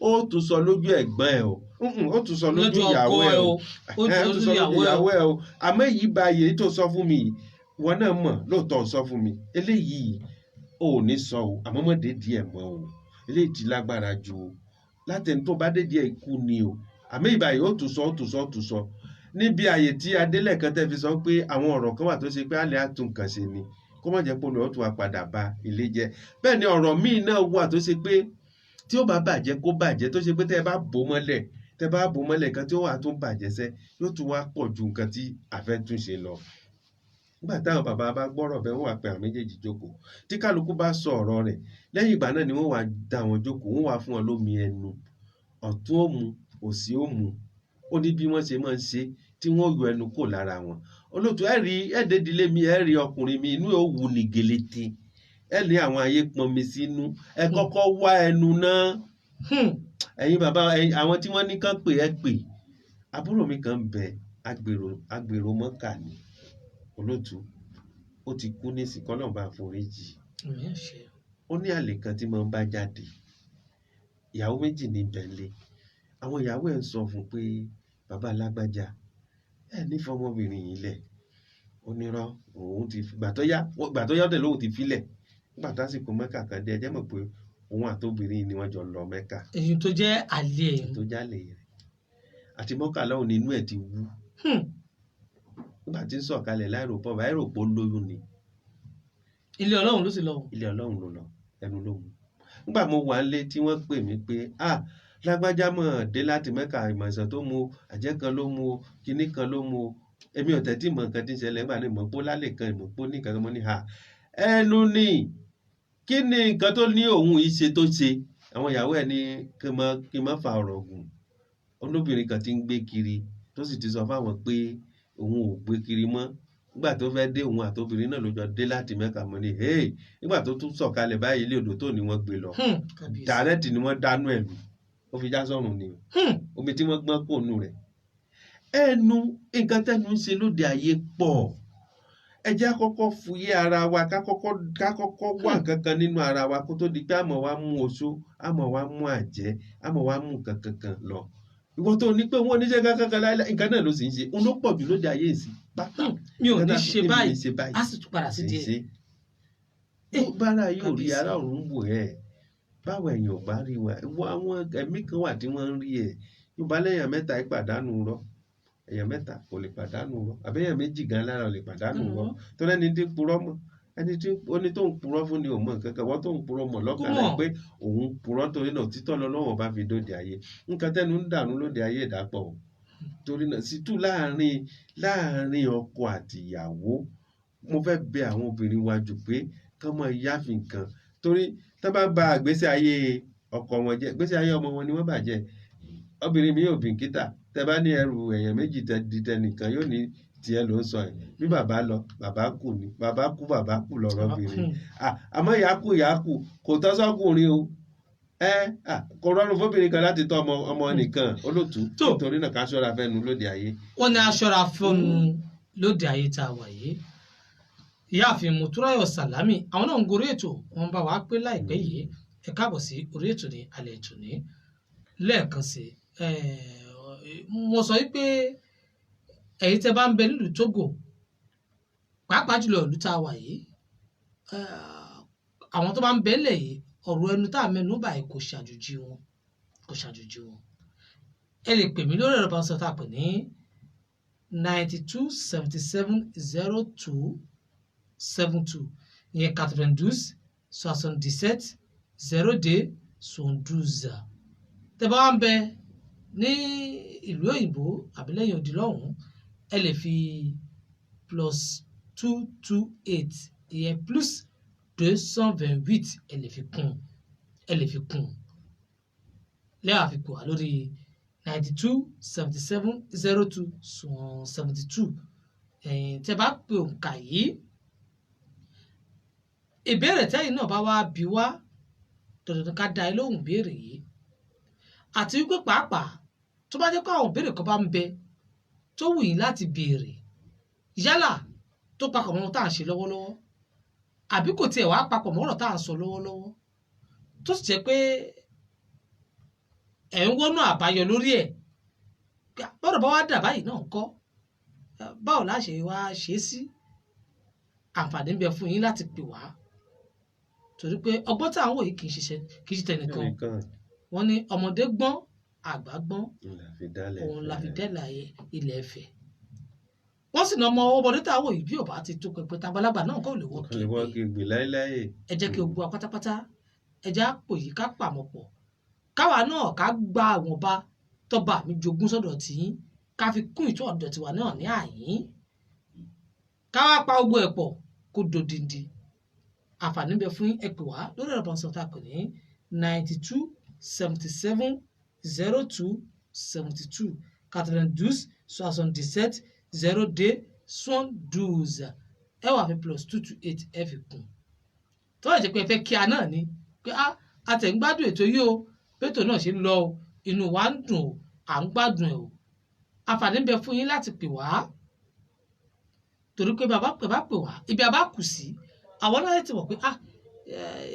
ó tún sọ lójú ẹ̀gbọ́n ẹ̀ o. Mm-mm, ó tún sọ lójú lójú ìyàwó ọkọ ẹ̀ ẹ o. o, ó Ẹ̀, ó tún sọ lójú lójú ìyàwó ẹ o. ìyàwó ẹ̀ o. Àmọ́ èyí báyìí, èyí tó sọ fún mi yìí, wọn náà mọ̀ lóòótọ́ sọ fún mi eléyìí. O ò ní sọ o, àmọ́ mọ́ dé díẹ̀ mọ́ o, eléyìí ti lágbára ju o, látẹni tó bá dé díẹ̀ ikú ni o. Àmì ìbáyìí ó tún sọ, ó tún sọ, ó tún sọ níbi àyè tí adélẹ̀ kan tẹ́ fi sọ pé àwọn ọ̀rọ̀ kan wà tó ṣe pé àlẹ́ àtúnkànṣe ni, kó má jẹ́ pé olùwọ́ tún wá padà ba ilé jẹ́. Bẹ́ẹ̀ ni ọ̀rọ̀ míì náà wà tó ṣe pé tí ó bá bàjẹ́ kó bàjẹ́, tó ṣe pé tẹ́ ẹ bá bò mọ́lẹ̀, tẹ́ bá bò mọ́lẹ̀ nǹkan tí ó wà tó bàjẹ́ sẹ́ yóò tún wá pọ̀ ju nǹkan tí a fẹ́ tún ṣe lọ. Nígbà táwọn bàbá bá gbọ́rọ̀ bẹ́ẹ̀, wọ́n wá pe àwọn méjèèjì jókòó. Tí kálukú bá sọ ọ̀rọ̀ rẹ̀, lẹ́yìn ìgbà náà ni wọ́n wá dá wọn jókòó, wọ́n wá fún wọn lómi ẹnu, ọ̀tún ó mu, òsì ó mu. Ó ní bí wọ́n ṣe máa ń ṣe tí wọ́n yọ ẹnu kò lára wọn. Olóòtú, ẹ rí ẹ̀ẹ́dẹ́dílé mi, ẹ rí ọkùnrin mi, inú ẹ̀ ó wù ní gelete, ẹ ní àwọn ayé pọnmi sínú, ẹ kọ́kọ́ wá ẹnu náà. Ẹ̀yin bàbá, àwọn tí wọ́n ní kán pè, ẹ pè. Àbúrò mi kan ń bẹ, agbèrò mọ́kà ni, olóòtú, ó ti kú ní ìsìnkú, Ọlọ́run bá foríjì. Ó ní àlè kan tí máa ń bá jáde, ìyàwó méjì ní bẹ̀ńlẹ̀. Àwọn ìyàwó ẹ̀ ń sọ fún un pé bàbá alágbájá, ẹ ní fọmọbìnrin yìí lẹ̀. Ó nírọ́, òun ti gbà tó yá, gbà tó yá dẹ̀ lóun ti filẹ̀. Nígbà tásìkò Mẹ́kà kan dé, ẹ jẹ́ mọ̀ pé òun àtobìnrin ni wọ́n jọ lọ Mẹ́kà. Èyí tó jẹ́ àlè ẹ̀. Tó jálè rẹ̀ àti Mọ́kà lọ́hùn ní inú ẹ̀ ti wú. Nígbà tí ń sọ̀kalẹ̀ láìròpọ̀, báyìí lóyún ni. Ilé Ọlọ́run ló sì lọ. Ilé Ọlọ́run ló lọ, ẹnu ló mú. Nígbà mo wà nílé tí wọ́n pè mí pé ah, lágbájá mọ̀ dé láti Mẹ́kà, ìmọ̀sán tó mu, àjẹ́ kan ló mu, kinní kan ló mu. Èmi ò tẹ́tí mọ̀ nǹkan tí ń ṣẹlẹ̀ nígbà náà, ìmọ̀ pó lálẹ́ kan, ìmọ̀ pó ní nǹkan kan. Mo ní ha, ẹnu ni, kí ni nǹkan tó ní òun yìí ṣe tó ṣe? Àwọn ìyàwó ẹ̀ ní kí n má fa ọ̀rọ̀ gùn. Olóbìnrin kan ti ń gbé kiri, tó sì ti sọ fáwọn pé òun ò gbé kiri mọ́. Nígbà tó fẹ́ dé, òun àtobìnrin náà ló jọ dé láti Mẹ́kà. Mo ní hey, nígbà tó tún sọ̀kalẹ̀ báyìí, ilé odò tó ní wọ́n gbé lọ, dàrẹ́tì ni wọ́n dánú ẹ̀ lù, ó fi já sọ́run ni o. Omi tí wọ́n gbọ́n kò nù rẹ̀. Ẹnu, nǹkan tẹ́nu ń ṣe lóde ayé pọ̀. Ẹ jẹ́ á kọ́kọ́ fúyẹ́ ara wa, ká kọ́kọ́ wá nǹkan kan nínú ara wa kó tó di pé àmọ́ wa mú oṣó, àmọ́ wa mú àjẹ́, àmọ́ wa mú nǹkan kankan lọ. Ìwọ tó ní pé wọn ò ní ṣe kankan kan láíláí, nǹkan náà ló sì ń ṣe, òun ló pọ̀ jù lóde ayé ìsìn pátá. Mi ò ní ṣe báyìí, á sì tún padà sí díẹ̀. Bára yóò rí ara òun wò ẹ́, báwo ẹ̀yìn ò bá rí wa, ìwọ àwọn ẹ̀mí kan wà tí wọ́n ń rí ẹ̀. Yorùbá lẹ́yìn mẹ́ta ìpàdánù rọ, èèyàn mẹ́ta kò lè pàdánù rọ, àbẹ́yàn méjì gan lára ò lè pàdánù rọ. Torí ẹni tí ń purọ́ mọ́, ẹni tí oní tó ń purọ́ fún ni ò mọ̀ nǹkan kan, wọ́n tó ń purọ́ mọ̀ lọ́kàn rẹ̀ pé òun purọ́, torí náà títọ́ lọ́wọ́ bá fi dóde ayé. Nǹkan tẹ́nu ń dànù lóde ayé ìdápọ̀ o. Torí náà sì tú láàrin ọkọ àti ìyàwó, mo fẹ́ bẹ̀ àwọn obìnrin wa jù pé kán mọ yáfi nǹkan, torí tán bá ba ìgbésí ayé ọkọ wọn jẹ́, ìgbésí ayé ọmọ wọn ni wọ́n bàjẹ́. Obìnrin mi yóò bìnkítà, tẹ bá ní ẹrù èèyàn méjì tẹ di tẹnìkan, yóò ní tiẹ̀ ló ń sọ ẹ̀. Bí bàbá lọ, bàbá kù ni, bàbá kú, bàbá kù lọ́rọ̀ obìnrin. Àmọ́ ìyá kù, ìyá kù kò tọ́ sọ́kùnrin o. Kò rọrùn fóbìnrin kan láti tọ́ ọmọ nìkan, olóòtú. Nítorí náà ká ṣọ́ra fẹ́nu lóde ayé. Wọ́n ní aṣọ́ra fẹ́nu lóde ayé tá a wà yìí. Ìyáàfin Motúnráyọ̀ Sàlámì, àwọn náà ń gorí ètò, wọ́n bá wa pé láìpẹ́ yìí. Ẹ káàbọ̀ sí orí ètò ní alẹ́ ètò ní lẹ́ẹ̀kan sí. Mo sọ wípé ẹ̀yin tẹ́ bá ń bẹ nílùú Tógò, pàápàá jùlọ ìlú tá a wà yìí, àwọn tó bá ń bẹ nílẹ̀ yìí, ọ̀rọ̀ ẹnu tá a mẹ́nu báyìí kò ṣàjòjì wọn, kò ṣàjòjì wọn. Ẹ lè pè mí lórí ẹ̀rọ ìbánisọ̀rọ̀ tá a pè ní 92 77 02 72, ìyẹn 92 77 02 72. Tẹ́ bá wá ń bẹ ní ìlú òyìnbó àbí lẹ́yìn odi lọ́hùn-ún, ẹ lè fi +228, ìyẹn +228, ẹ lè fi kún, ẹ lè fi kún lẹ́yìn àfikún wa lórí 92 77 02 72. Ẹ̀yin tẹ́ bá pe òǹkà yìí, ìbéèrè tẹ́yìn náà bá wá bí wá, dandan ká dá ẹ lóhùn béèrè yìí. Àti wípé pàápàá tó bá jẹ́ pé àwọn ìbéèrè kan bá ń bẹ tó wù yín láti béèrè, yálà tó papọ̀ mọ́ ohun tá à ń ṣe lọ́wọ́lọ́wọ́, àbí kò tiẹ̀ wá papọ̀ mọ́ ọ̀rọ̀ tá à ń sọ lọ́wọ́lọ́wọ́, tó sì jẹ́ pé ẹ̀ ń wọ́nà àbáyọ lórí ẹ̀, bọ́dọ̀ bá wá dà báyìí náà ńkọ́, báwo la ṣe wá ṣe é sí, àǹfààní ń bẹ fún yín láti pè wá. Torí pé ọgbọ́n tá à ń wò yìí kì í ṣiṣẹ́, kì í ṣe tẹnìkan. Ẹnìkan Wọ́n ní ọmọdé gbọ́n, àgbà gbọ́n, la fi dálẹ̀ òun la fi Ifẹ̀. dẹ́là ilẹ̀ Ifẹ̀. Wọ́n sì ní ọmọ ọmọdé tá à ń wò yìí, bí ò bá ti tó pẹpẹ, tàgbàlagbà náà kò lè wọ́ Kò lè wọ́ kéègbé. kéègbé láéláé. Ẹ jẹ́ kí gbogbo wa pátápátá, ẹ jẹ́ àpò yìí ká pàmò pọ̀, káwa náà ká gba àwọn ọba tọba mi jogún sọ́dọ̀ tiyín, ká fi kún ìtọ́ ọ̀dọ̀ tiwa náà ní àyín, káwa pa gbogbo ẹ̀ pọ̀ kó dòdìndì. Àǹfààní bẹ fún, ẹ pè wá lórí ẹ̀rọ ìbánisọ̀rọ̀ tá a pè ní 92 77 02 72, 92 77 02 72. Ẹ wà fi +228 ẹ fi kún. Tó bá jẹ́ pé ẹ fẹ́ kí a náà ni pé a tẹ̀ ń gbádùn ètò yìí o, bẹ́tò náà ṣe ń lọ o, inú wa ń dùn o, à ń gbádùn ẹ̀ o, àǹfààní ń bẹ fún yín láti pè wá, torí pé bàbá pè bá pè wá, ibi a bá kù sí, àwọn náà ti mọ̀ pé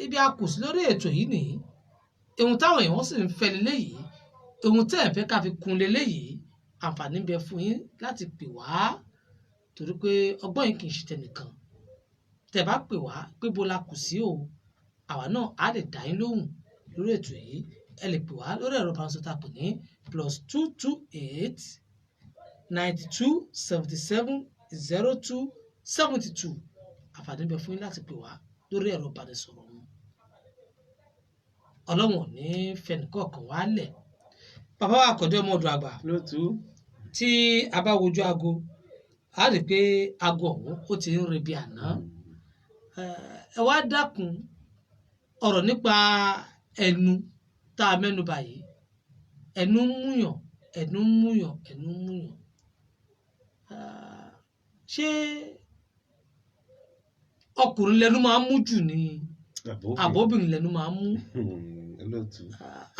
ibi a kù sí lórí ètò yìí nìyí, ohun táwọn èèyàn sì ń fẹ́ leléyìí, ohun tẹ́ ẹ̀ fẹ́ ká fi kún leléyìí. Àǹfààní ń bẹ fún yín láti pè wá, torí pé ọgbọ́n yìí kì í ṣe tẹnìkan. Tẹ́ bá pè wá pé bó la kù sí o, àwa náà á lè dá yín lóhùn lórí ètò yìí. Ẹ lè pè wá lórí ẹ̀rọ ìbánisọ̀rọ̀ tá a pè ní +228 92 77 02 72. Àǹfààní ń bẹ fún yín láti pè wá lórí ẹ̀rọ ìbánisọ̀rọ̀ wọn. Ọlọ́run ò ní fẹnìkọ̀ọ̀kan wá lẹ̀. Bàbá wa Àkàndé ọmọ ọdọ̀ àgbà, Lótú. tí a bá wojú aago, a rí i pé aago ọ̀hún ó ti ń rebi àná. Ẹ wá dákun, ọ̀rọ̀ nípa ẹnu tá a mẹ́nu bà yìí, ẹnu ń múyàn, ẹnu ń múyàn, ẹnu ń múyàn. Ṣé ọkùnrin lẹnu máa ń mú jù ni, àbóbìnrin lẹnu máa ń mú? Lótú.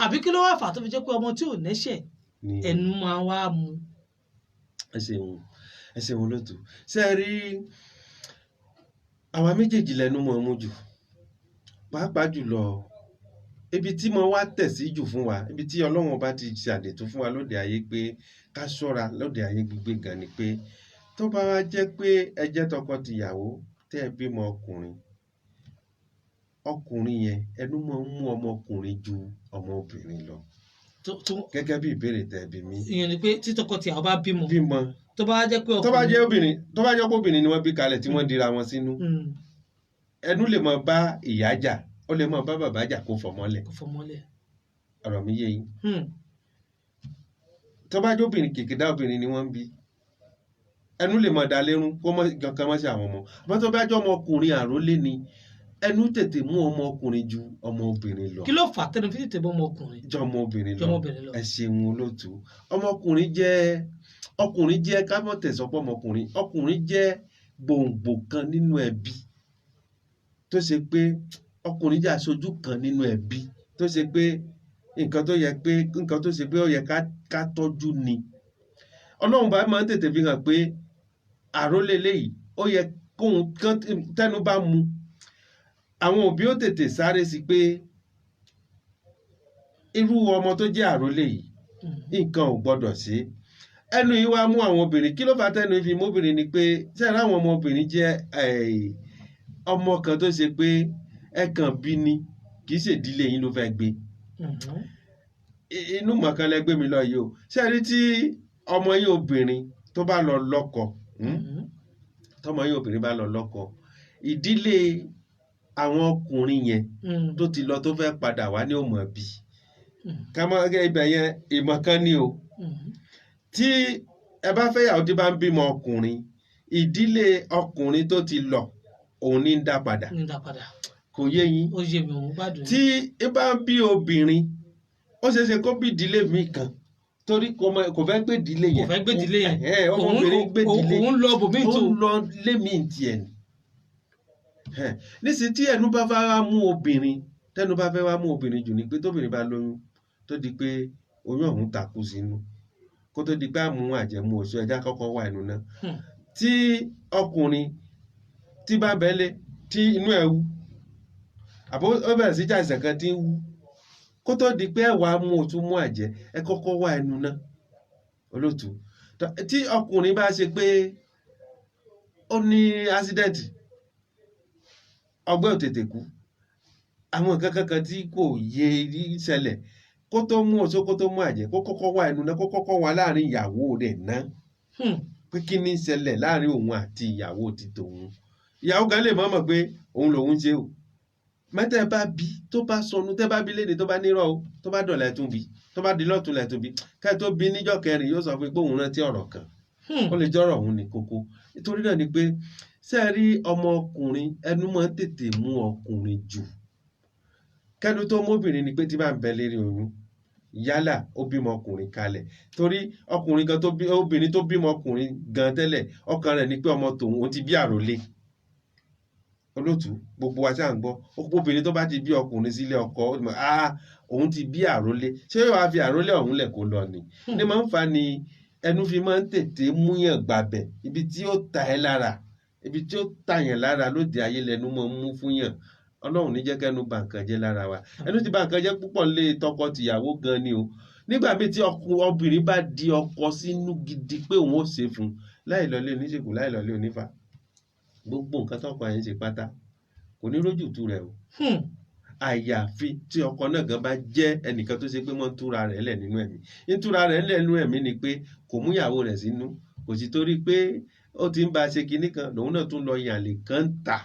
Àbí kí ló wà fà tó fi jẹ́ pé ọmọ tí ò nẹ́ṣẹ̀, Ní ẹnu máa wá mu? Ẹ ṣeun, ẹ ṣeun lótú. Ṣé ẹ rí, àwa méjèèjì lẹnu mọ̀ mú jù, pàápàá jùlọ ibi tí mo wá tẹ̀ sí jù fún wa, ibi tí Ọlọ́run bá ti ṣàdètò fún wa lóde ayé pé ká ṣọ́ra lóde ayé gbígbé gan ni pé tó bá wá jẹ́ pé ẹ jẹ́ tọkọ-tìyàwó, tẹ́ ẹ bímọ ọkùnrin, ọkùnrin yẹn ẹnu máa ń mú ọmọkùnrin ju ọmọbìnrin lọ. Gẹ́gẹ́ bí ìbéèrè tẹ́ ẹ bí mi. Ìyẹn ni pé tí tọkọ-tìyàwó bá bímọ, bímọ, tó bá jẹ́ pé tó bá jẹ́ obìnrin, tó bá jẹ́ pé obìnrin ni wọ́n bí kalẹ̀ tí wọ́n dira wọn sínú, ẹnu lè máa bá ìyá jà, ó lè máa bá bàbá jà kó fọmọ́lẹ̀. Kò fọmọ́lẹ̀. Ọ̀rọ̀ mi yé yín? Tó bá jẹ́ obìnrin, kìkìdá obìnrin ni wọ́n ń bí, ẹnu lè máa da lérún kó mọ́ kankan mọ́ sí àwọn ọmọ. Àmọ́ tó bá jẹ́ ọmọkùnrin àrólé ni, ẹnu tètè mú ọmọkùnrin ju ọmọbìnrin lọ. Kí ló fà á tẹnu fi tètè bọ́ ọmọkùnrin jọ ọmọbìnrin ju lọ? ọmọbìnrin lọ? Ẹ ṣeun olóòtú. Ọmọkùnrin jẹ́, ọkùnrin jẹ́, ká mọ̀ tẹ̀sọ́pọ̀, ọmọkùnrin, ọkùnrin jẹ́ gbòǹgbò kan nínú ẹbí tó ṣe pé ọkùnrin jẹ́ aṣojú kan nínú ẹbí tó ṣe pé nǹkan tó yẹ pé nǹkan tó ṣe pé ó yẹ ká tọ́jú ni. Ọlọ́run bá máa ń tètè fi hàn pé àrólé léyìí ó yẹ kóun kán tẹnu bá mu, àwọn òbí ó tètè sáré sí pé irú ọmọ tó jẹ́ àrólé yìí, nǹkan ò gbọdọ̀ sí. Ẹnu yìí wá mú àwọn obìnrin. Kí ló fà tẹnu fi mú obìnrin ni pé sẹ́yìn àwọn ọmọbìnrin jẹ́ ọmọ kan tó ṣe pé ẹ kàn bí ni, kì í ṣèdílé yín ló fẹ́ gbé. Inú mọ̀ọ́kán lẹ gbé mi lọ yìí o. Ṣé ẹ rí, tí ọmọ yín obìnrin tó bá lọ lọ́kọ, tọmọ yín obìnrin bá lọ lọ́kọ, ìdílé àwọn ọkùnrin yẹn tó ti lọ tó fẹ́ padà wá ní òmò bí ká mọ́ ibẹ̀ yẹn, ìmọ̀ kan ní o. Tí ẹ bá fẹ́ yàwó tí bá ń bímọ ọkùnrin, ìdílé ọkùnrin tó ti lọ, òun ní ń dá padà. Ní dá padà. Kò yé yín? Ó yé mi, òun gbádùn yín. Tí ẹ bá ń bí obìnrin, ó ṣeé ṣe kó bí ìdílé mi kan, torí kò fẹ́ gbé ìdílé Kò yẹn. fẹ́ gbé ìdílé yẹn. Ẹ̀hẹ́, ọmọbìnrin gbé ìdílé. Òun lọ bòmíì Ó tó lọ lémi tiẹ̀ ni. Nísìnyí, tí ẹnu bá fẹ́ wá mú obìnrin, tẹnu bá fẹ́ wá mú obìnrin jù ni pé tóbìnrin bá lóyún, tó di pé oyún ọ̀hún takú sínú, kó tó di pé àmú àjẹmú oṣù, ẹja kọ́kọ́ wà ẹnu náà. Tí ọkùnrin tí bá bẹ́lẹ̀, tí inú ẹ̀ wú, àbó ó bẹ̀rẹ̀ sí jàìsàn kan tí ń wú, kó tó di pé ẹ wàá mú òtún mú àjẹ, ẹ kọ́kọ́ wá ẹnu náà olóòtú. Tí ọkùnrin bá ṣe pé ó ní accident, ọgbẹ́ ò tètè kú. Àwọn nǹkan kankan tí kò yé ṣẹlẹ̀, kó tó mú oṣó, kó tó mú àjẹ́, kó kọ́kọ́ wá ẹnu náà, kó kọ́kọ́ wá láàrin ìyàwó rẹ̀ náà pé kí ní ṣẹlẹ̀ láàrin òun àti ìyàwó ti tòun. Ìyàwó gan lè mọ̀ mọ̀ pé òun lòun ṣe o. Mẹ́tẹ́ bá bí tó bá sọnù, tẹ́ bá bí léde tó bá nírọ̀ o, tó bá dọ̀là ẹ̀ tún bí, tó bá di lọ́tún lẹ̀ tún bí, ká tó bí níjọ́ kẹrin, yóò sọ fún pé òun rántí ọ̀rọ̀ kan. Ó lè jọ́rọ̀ òun ní kókó. Nítorí náà ni pé, ṣé ẹ rí ọmọkùnrin, ẹnu máa ń tètè mú ọkùnrin jù kẹ́nu tó móbìnrin, ni pé tí bá ń bẹ lérí oyún, yálà ó bímọ ọkùnrin kalẹ̀, torí ọkùnrin kan tó bí, obìnrin tó bímọ ọkùnrin gan tẹ́lẹ̀, ọkàn rẹ̀ ni pé ọmọ tòun, òun ti bí àròlé. Olótú, gbogbo wa ṣáà ń gbọ́, obìnrin tó bá ti bí ọkùnrin sílé ọkọ, ó ti mọ̀, ah, òun ti bí àrólé. Ṣé yóò wá fi àrólé ọ̀hún lẹ̀ kó lọ ni? Ní máa ń fa ni ẹnu fi máa ń tètè múyàn gbàbẹ̀. Ibi tí ó ta ẹ́ lára, ibi tí ó tàyàn lára lóde ayé lẹnu máa ń mú fún yàn. Ọlọ́run ní jẹ́ kẹ́nu bà nǹkan jẹ́ lára wa. Ẹnu ti bà nǹkan jẹ́ púpọ̀ lé tọkọ tìyàwó gan ni o. Nígbà míì tí obìnrin bá di ọkọ sínú gidi pé òun ó ṣe fún un, láì lọlé oníṣègùn, láì lọlé onífà, gbogbo nǹkan tọkọ yẹn ń ṣe pátá, kò ní rójútu rẹ̀ o, àyàfi tí ọkọ náà gan bá jẹ́ ẹnìkan tó ṣe pé wọ́n ń túra rẹ̀ lẹ̀ nínú ẹ̀mí. Ń túra rẹ̀ lẹ̀ nínú ẹ̀mí ni pé kò mú ìyàwó rẹ̀ sínú, kò sì torí pé ó ti ń bá a ṣe kinní kan, lòun náà tún lọ yànlè kan ń tà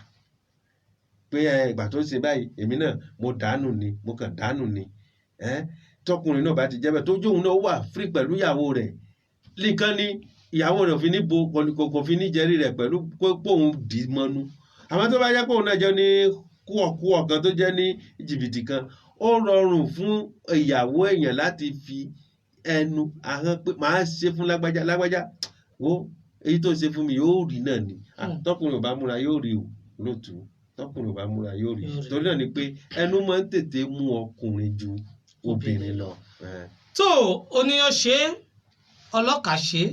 pé ẹ ìgbà tó ń ṣe báyìí, èmi náà mo dànù ni, mo kàn dànù ni. Ẹ tọkùnrin náà bá ti jẹ́ bẹ́ẹ̀, tó jóun náà wà free pẹ̀lú ìyàwó rẹ̀ nìkan ni ìyàwó rẹ̀ ò fi ní bo, kò fi ní jẹ́rí rẹ̀ pẹ̀lú pé òun dì í mọ́nú. Àmọ́ tó bá jẹ́ pé òun náà jẹ́ ní kúọ̀kúọ̀ kan, tó jẹ́ ní jìbìtì kan, ó rọrùn fún ìyàwó èèyàn láti fi ẹnu ahọ́n pé màá ṣe fún lágbájá lágbájá wo, èyí tó ṣe fún mi yóò rí náà ni. Tọkùnrin ò bá múra yóò rí o, lótú, tọkùnrin ò bá múra yóò rí. Yóò rí. Torí náà ni pé ẹnu máa ń tètè mú ọkùnrin ju obìnrin lọ. Tó oníyan ṣe é, ọlọ́kà ṣe é,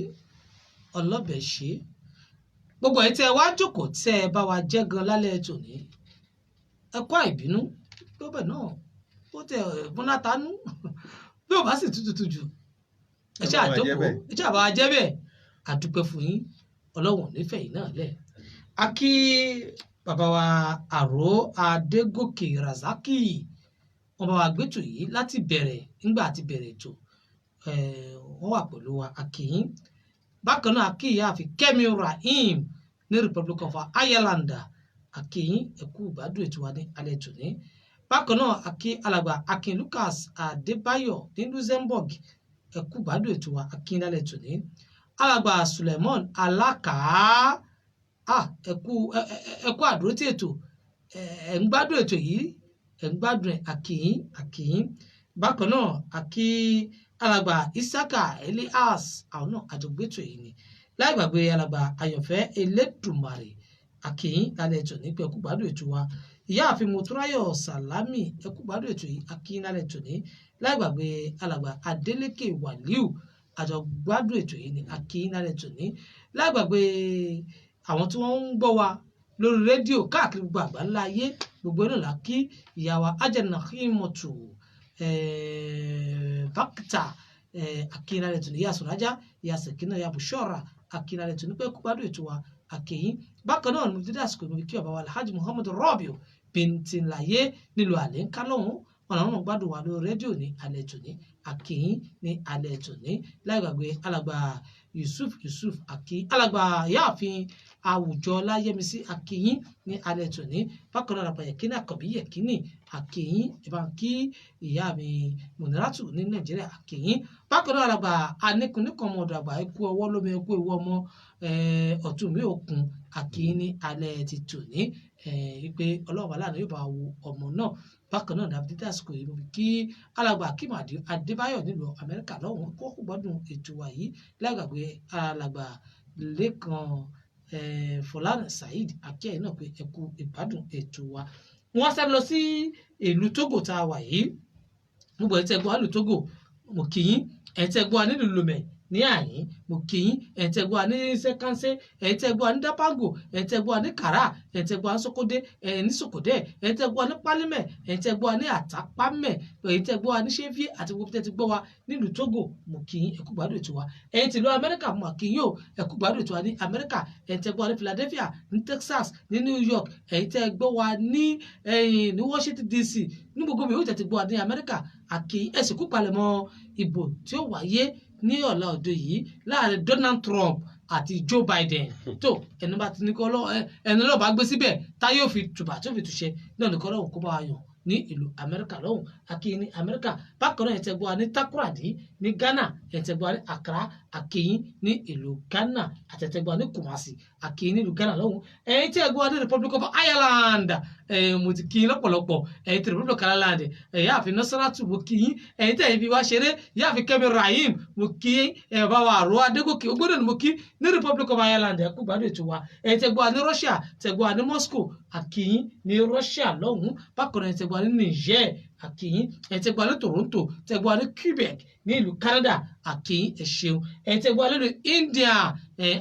ọlọ́bẹ̀ ṣe é, gbogbo ẹ̀ tẹ́ ẹ wá jókòó, tẹ́ ẹ bá wa jẹ́ gan lálẹ́ tòní, ẹ kó àìbínú gbọ́bẹ̀ náà ó tẹ múnátánú bí ò bá sì tútù jù, ẹ Ẹ ṣáà bá wa jẹ́ jókòó. bẹ́ẹ̀. Ẹ ṣáà bá wa jẹ́ bẹ́ẹ̀. Àdúpẹ́ fún yín, Ọlọ́run nífẹ̀ẹ́ yìí náà lẹ̀. A kí bàbá wa Àró Adégòkè Razaki, wọn bá wa gbẹ́tò yìí láti bẹ̀rẹ̀. Nígbà àti bẹ̀rẹ̀ ètò, wọ́n wà pẹ̀lú wa, a kí yín. Bákan náà, a kí ìyáàfin Kẹ́mi Rahim ní Republic of Ireland, a kí yín, ẹ kú ìgbádùn ètò wa ní alẹ́ tòní. Bákan náà, a kí alàgbà Akin Lucas Adébáyọ̀ ní Luxembourg, ẹ kú ìgbádùn ètò wa, a kí yín lálẹ́ tòní. Alàgbà Suleiman Alákàá, ah, ẹ kú àdúrótì ètò, ẹ ń gbádùn ètò yìí, ẹ ń gbádùn ẹ, a kí yín, a kí yín. Bákan náà, a kí alàgbà Isaka Elias, àwọn náà àjọgbétò yìí ni. Láì gbàgbé alàgbà Ayọ̀fẹ́ Elédùmarè, a kí yín lálẹ́ ètò ní pé ẹ kú gbádùn ètò wa. Ìyáàfin Motúnráyọ̀ Sàlámì, ẹ kú gbádùn ètò yìí, a kí yín lálẹ́ ètò ní. Láì gbàgbé alàgbà Adélékè Wàlíù, àjọgbádùn ètò yìí ni, a kí yín lálẹ́ ètò ní. Láì gbàgbé àwọn tí wọ́n ń gbọ́ wa lórí rédíò káàkiri gbogbo àgbáńlá ayé, gbogbo náà la kí. Ìyá wa Ajẹnàkímọ̀tò Bákítà, akínrálẹ̀ tó ní, ìyá Sọ̀rájà, ìyá Sẹ̀kínà, ìyá Bùṣọ́ra, akínrálẹ̀ tó ní pé kó gbádùn ètò wa, a kí yín. Bákan náà ni mo dídá àsìkò ìmọ̀ kí ọba wa Alhaji Muhammadu Rabiu Bíntín-Láyé nílùú Àlẹ́ńká lọ́hùn wọn, àwọn náà gbádùn wa lórí rédíò ní alẹ́ tòní, a kí yín ní alẹ́ tòní. Láì gbàgbé alàgbà Yusuf Yusuf, a kí alàgbà Yáàfin Àwùjọ Láyẹmísí, a kí yín ní alẹ́ tòní. Bákan náà, alàgbà Yẹkínní Àkànbí Yẹkínní, a kí yín. Ìbá kí ìyá mi Mùníràtù ní Nàìjíríà, a kí yín. Bákan náà, alàgbà Aníkunníkan ọmọ ọ̀dọ̀ àgbà, ikú ọwọ́ lómi, ikú ewu ọmọ ọ̀tún mi òkun, a kí yín ní alẹ́ ti tòní, wípé Ọlọ́run aláàánú yóò bá wo ọmọ náà. Bákan náà, dàbí dídá àsìkò yìí, mo fi kí alàgbà Akeem Adébáyọ̀ nílùú Amẹ́ríkà lọ́hùn kó kó gbádùn ètò wa yìí. Lágbàgbé alàgbà Lẹ́kan Fọlánà Saheed, akẹ́yìn náà pé ẹ kú ìgbádùn ètò wa. Wọ́n sáré lọ sí ìlú Togo tá a wà yìí. Gbogbo ẹ̀ tẹ́ gbọ́ ìlú Togo, mo kí yín. Ẹ̀ tẹ́ gbọ́ nílùú Lomé. ní àyín, mo kí yín. Ẹ̀yin tẹ́ gbọ́ wa ní Sẹ́kánsẹ́, ẹ̀yin tẹ́ gbọ́ wa ní Dápángò, ẹ̀yin tẹ́ gbọ́ wa ní Kàrà, ẹ̀yin tẹ́ gbọ́ wa ní Sókódé, ẹ̀yin ní Sòkòdé, ẹ̀yin tẹ́ gbọ́ wa ní Pálímẹ̀, ẹ̀yin tẹ́ gbọ́ wa ní Àtàpámẹ̀, ẹ̀yin tẹ́ gbọ́ wa ní Ṣéfí àti gbogbo tẹ́ ti gbọ́ wa nílùú Tógò, mo kí yín, ẹ kú gbádùn ètò wa. Ẹ̀yin tìlú Amẹ́ríkà, mo kí yín o, ẹ kú gbádùn ètò wa ní Amẹ́ríkà. Ẹ̀yin tẹ́ gbọ́ wa ní Philadelphia, ní Texas, ní New York, ẹ̀yin tẹ́ gbọ́ wa ní ẹ̀yìn ní Washington DC, ní gbogbo mi yóò tẹ́ ti gbọ́ wa ní Amẹ́ríkà, àkì ẹ sì kú palẹ̀mọ́ ìbò tí ó wáyé ní ọ̀la òde yìí láàrin Donald Trump àti Joe Biden. Tó ẹni bá ti ní kọ́ lọ́ ẹni lọ́ọ́ bá gbé síbẹ̀ tá yóò fi tùbà tó fi túṣe náà ní kọ́ lọ́hùn kó bá wa yàn ní ìlú Amẹ́ríkà lọ́hùn, akínyìn ní Amẹ́ríkà. Bákan náà, ẹ tẹ́ gbọ́ wa ní Takoradi ní Ghana, ẹ tẹ́ gbọ́ wa ní Accra, akínyìn ní ìlú Ghana, àti ẹ tẹ́ gbọ́ wa ní Kumasi, akínyìn ní ìlú Ghana lọ́hùn. Ẹ̀yin tí ẹ gbọ́ wa ní Republic of Ireland, mo ti kí yín lọ́pọ̀lọpọ̀. Ẹ̀yin tí Republic of Ireland, Ìyáàfin Nasaratu, mo kí yín. Ẹ̀yin tí ẹ̀yin fi wá ṣeré, Ìyáàfin Kẹ́mi Rahim, mo kí yín. Ẹ̀ bá wa àrò Adégòkè ogbódò ni mo kí ní Republic of Ireland, ẹ kú gbádùn ètò wa. Ẹ̀yin tẹ́ gbọ́ wa ní Russia, tẹ́ gbọ́ wa ní Moscow, akínyìn ní Russia lọ́hùn. Bákan náà, ẹ tẹ́ gbọ́ wa ní Niger, akínyìn. Ẹ̀yin tẹ́ gbọ́ wa ní Toronto, tẹ́ gbọ́ wa ní Quebec ní ìlú Canada, akínyìn, ẹ ṣeun. Ẹ̀yin tẹ́ gbọ́ wa nínú India,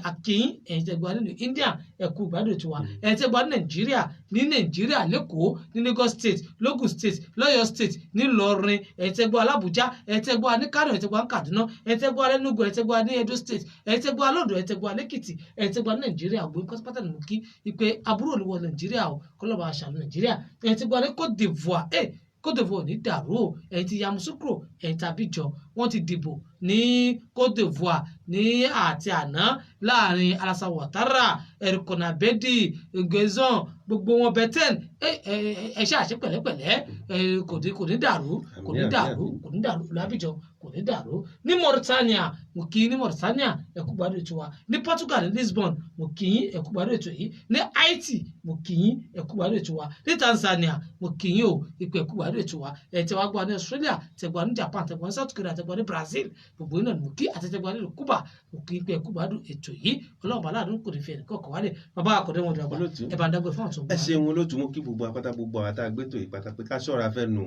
akínyìn. Ẹ̀yin tẹ́ gbọ́ wa nínú India, ẹ kú gbádùn ètò wa. Ẹ̀yin tẹ́ gbọ́ wa ní Nàìjíríà, ní Nàìjíríà lẹ́kọ̀ọ́, ní Lagos State, lógùn State, lọ́yọ̀ State, nílọrin, ẹ̀yin tẹ́ gbọ́ wa l'Abuja, ẹ̀yin tẹ́ gbọ́ wa ní Kano, ẹ̀yin tẹ́ gbọ́ wa ní Kaduna, ẹ̀yin tẹ́ gbọ́ wa l'Enugu, ẹ̀yin tẹ́ gbọ́ wa ní Edo State, ẹ̀yin tẹ́ gbọ́ wa l'Ondo, ẹ̀yin tẹ́ gbọ́ wa l'Èkìtì, ẹ̀yin tẹ́ gbọ́ wa ní Nàìjíríà gbogbo pátápátá ni mo kí ipe aburú olúwọ Nàìjíríà o, kọlọ́ba aṣàánú Nàìjíríà. Ẹ̀yin tẹ́ gbọ́ wa ní Côte d'Ivoire, Côte d'Ivoire ní dàrú o. Ẹ̀yin ti Yamoussoukro, ẹ̀yin tàbí jọ wọ́n ti dìbò ní Côte d'Ivoire ní àti àná láàrin Alassane Ouattara, Eric Abedi Nguessan, gbogbo wọn bẹtẹn. Ẹ ṣáà ṣe pẹ̀lẹ́pẹ̀lẹ́, kò ní dàrú, kò ní dàrú, kò ní dàrú lábìjọ, kò ní dàrú. Ní Mauritania, mo kí ní Mauritania, ẹ kú gbádùn ètò wa. Ní Portugal, ní Lisbon, mo kí yín, ẹ kú gbádùn ètò yìí. Ní Haiti, mo kí yín, ẹ kú gbádùn ètò wa. Ní Tanzania, mo kí yín o, ìpè ẹ kú gbádùn ètò wa. Ẹ tẹ́ wá gbọ́ ní Australia, tẹ́ gbọ́ ní Japan, tẹ́ gbọ́ ní South Korea, tẹ́ gbọ́ ní Brazil, gbogbo yín náà ni mo kí, àti tẹ́ gbọ́ ní Cuba, mo kí pé ẹ kú gbádùn ètò yìí. Ọlọ́run bàálà àdúgbò kò ní fi ẹnì kọ̀ọ̀kan wálé. Bàbá àkọ́dé wọn dàgbà. Olóòtú. Ẹ bá ń dágbé fún àwọn tó ń Ẹ gbọ́ wa. ṣeun olóòtú. Mo kí gbogbo apáta, gbogbo àwọn tá a gbé tó yìí pátá pé ká ṣọ́ra fẹ́nu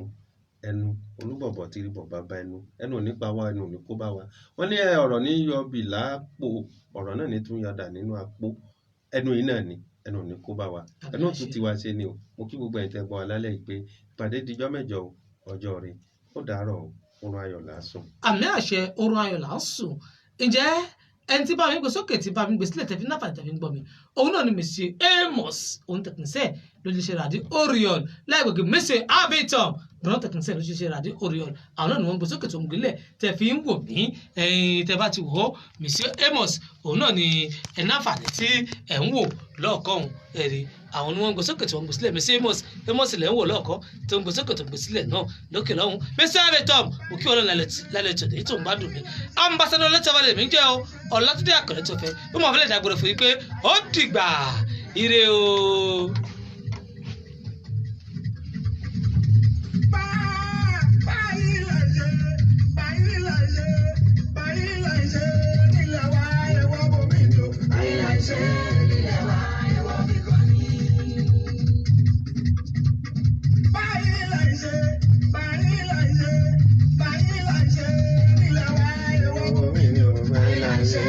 ẹnu olúbọ̀bọ̀ tí rí bọ̀ bàbá ẹnu. Ẹnu ò ní pa wá, ẹnu ò ní kó bá wa. Wọ́n ní ọ̀rọ̀ ní yọ bìlà pò, ọ̀rọ̀ náà ní tún yọdà nínú àpò. Ẹnu yìí náà ni ẹnu ò ní kó bá wa, ẹnu ò tún tiwa ṣe ni o. Mo kí gbogbo ẹ̀yin tẹ́ gbọ́ wa lálẹ́ yìí pé ìpàdé dijọ́ mẹ́jọ o, ọjọ́ rẹ̀ ó dàárọ̀ o, oorun ayọ̀ là á sùn. Àmì àṣẹ, oorun ayọ̀ là ń sùn. Ǹjẹ́ ẹni tí bá mi gbé sókè, tí bá mi gbé sílẹ̀, tẹ̀fí náà tẹ̀fí ń gbọ́ mi, òun náà ni Monsieur Amos, òun tẹkínísẹ̀ ló lè ṣe ràdí Orion láìgbègbè. Monsieur Abitom brown tẹkínísẹ̀ ló ṣe ràdí Orion, àwọn náà ni wọ́n gbé sókè tó ń gbélẹ̀ tẹ̀fí ń wò mí. Ẹ̀yin tẹ́ bá ti wò ó, Monsieur Amos, òun náà ni ẹ̀ náfààní tí ẹ̀ ń wò lọ́ọ̀kan. Ẹ̀rí àwọn ni wọ́n ń gbé sókè tí wọ́n ń gbé sílẹ̀. Monsieur Amos lẹ́ ń wò lọ́ọ̀kan tó ń gbé sókè tó ń gbé sílẹ̀ náà lókè lọ́hùn. Monsieur Abitom, mo kí wọn lálẹ́ tòde tó ń gbádùn mi. Ambassador lẹ́tọ̀ọ́ lèmi ń jẹ́ o, Ọ̀làtúndé Àkànlẹ̀ tó fẹ́ bí mo fẹ́ lè dágbére fún yín pé ó dìgbà, ire o. Báyìí là ṣe, báyìí là ṣe, báyìí là ṣe nílẹ̀ wa, ẹ̀wọ̀n bòmí ni o. Báyìí là ṣe nílẹ̀ wa, ẹ̀wọ̀n mi kọ́ ni. Báyìí là ṣe, báyìí là ṣe, báyìí là ṣe nílẹ̀ wa, ẹ̀wọ̀n bòmí ni o. Báyìí là ṣe.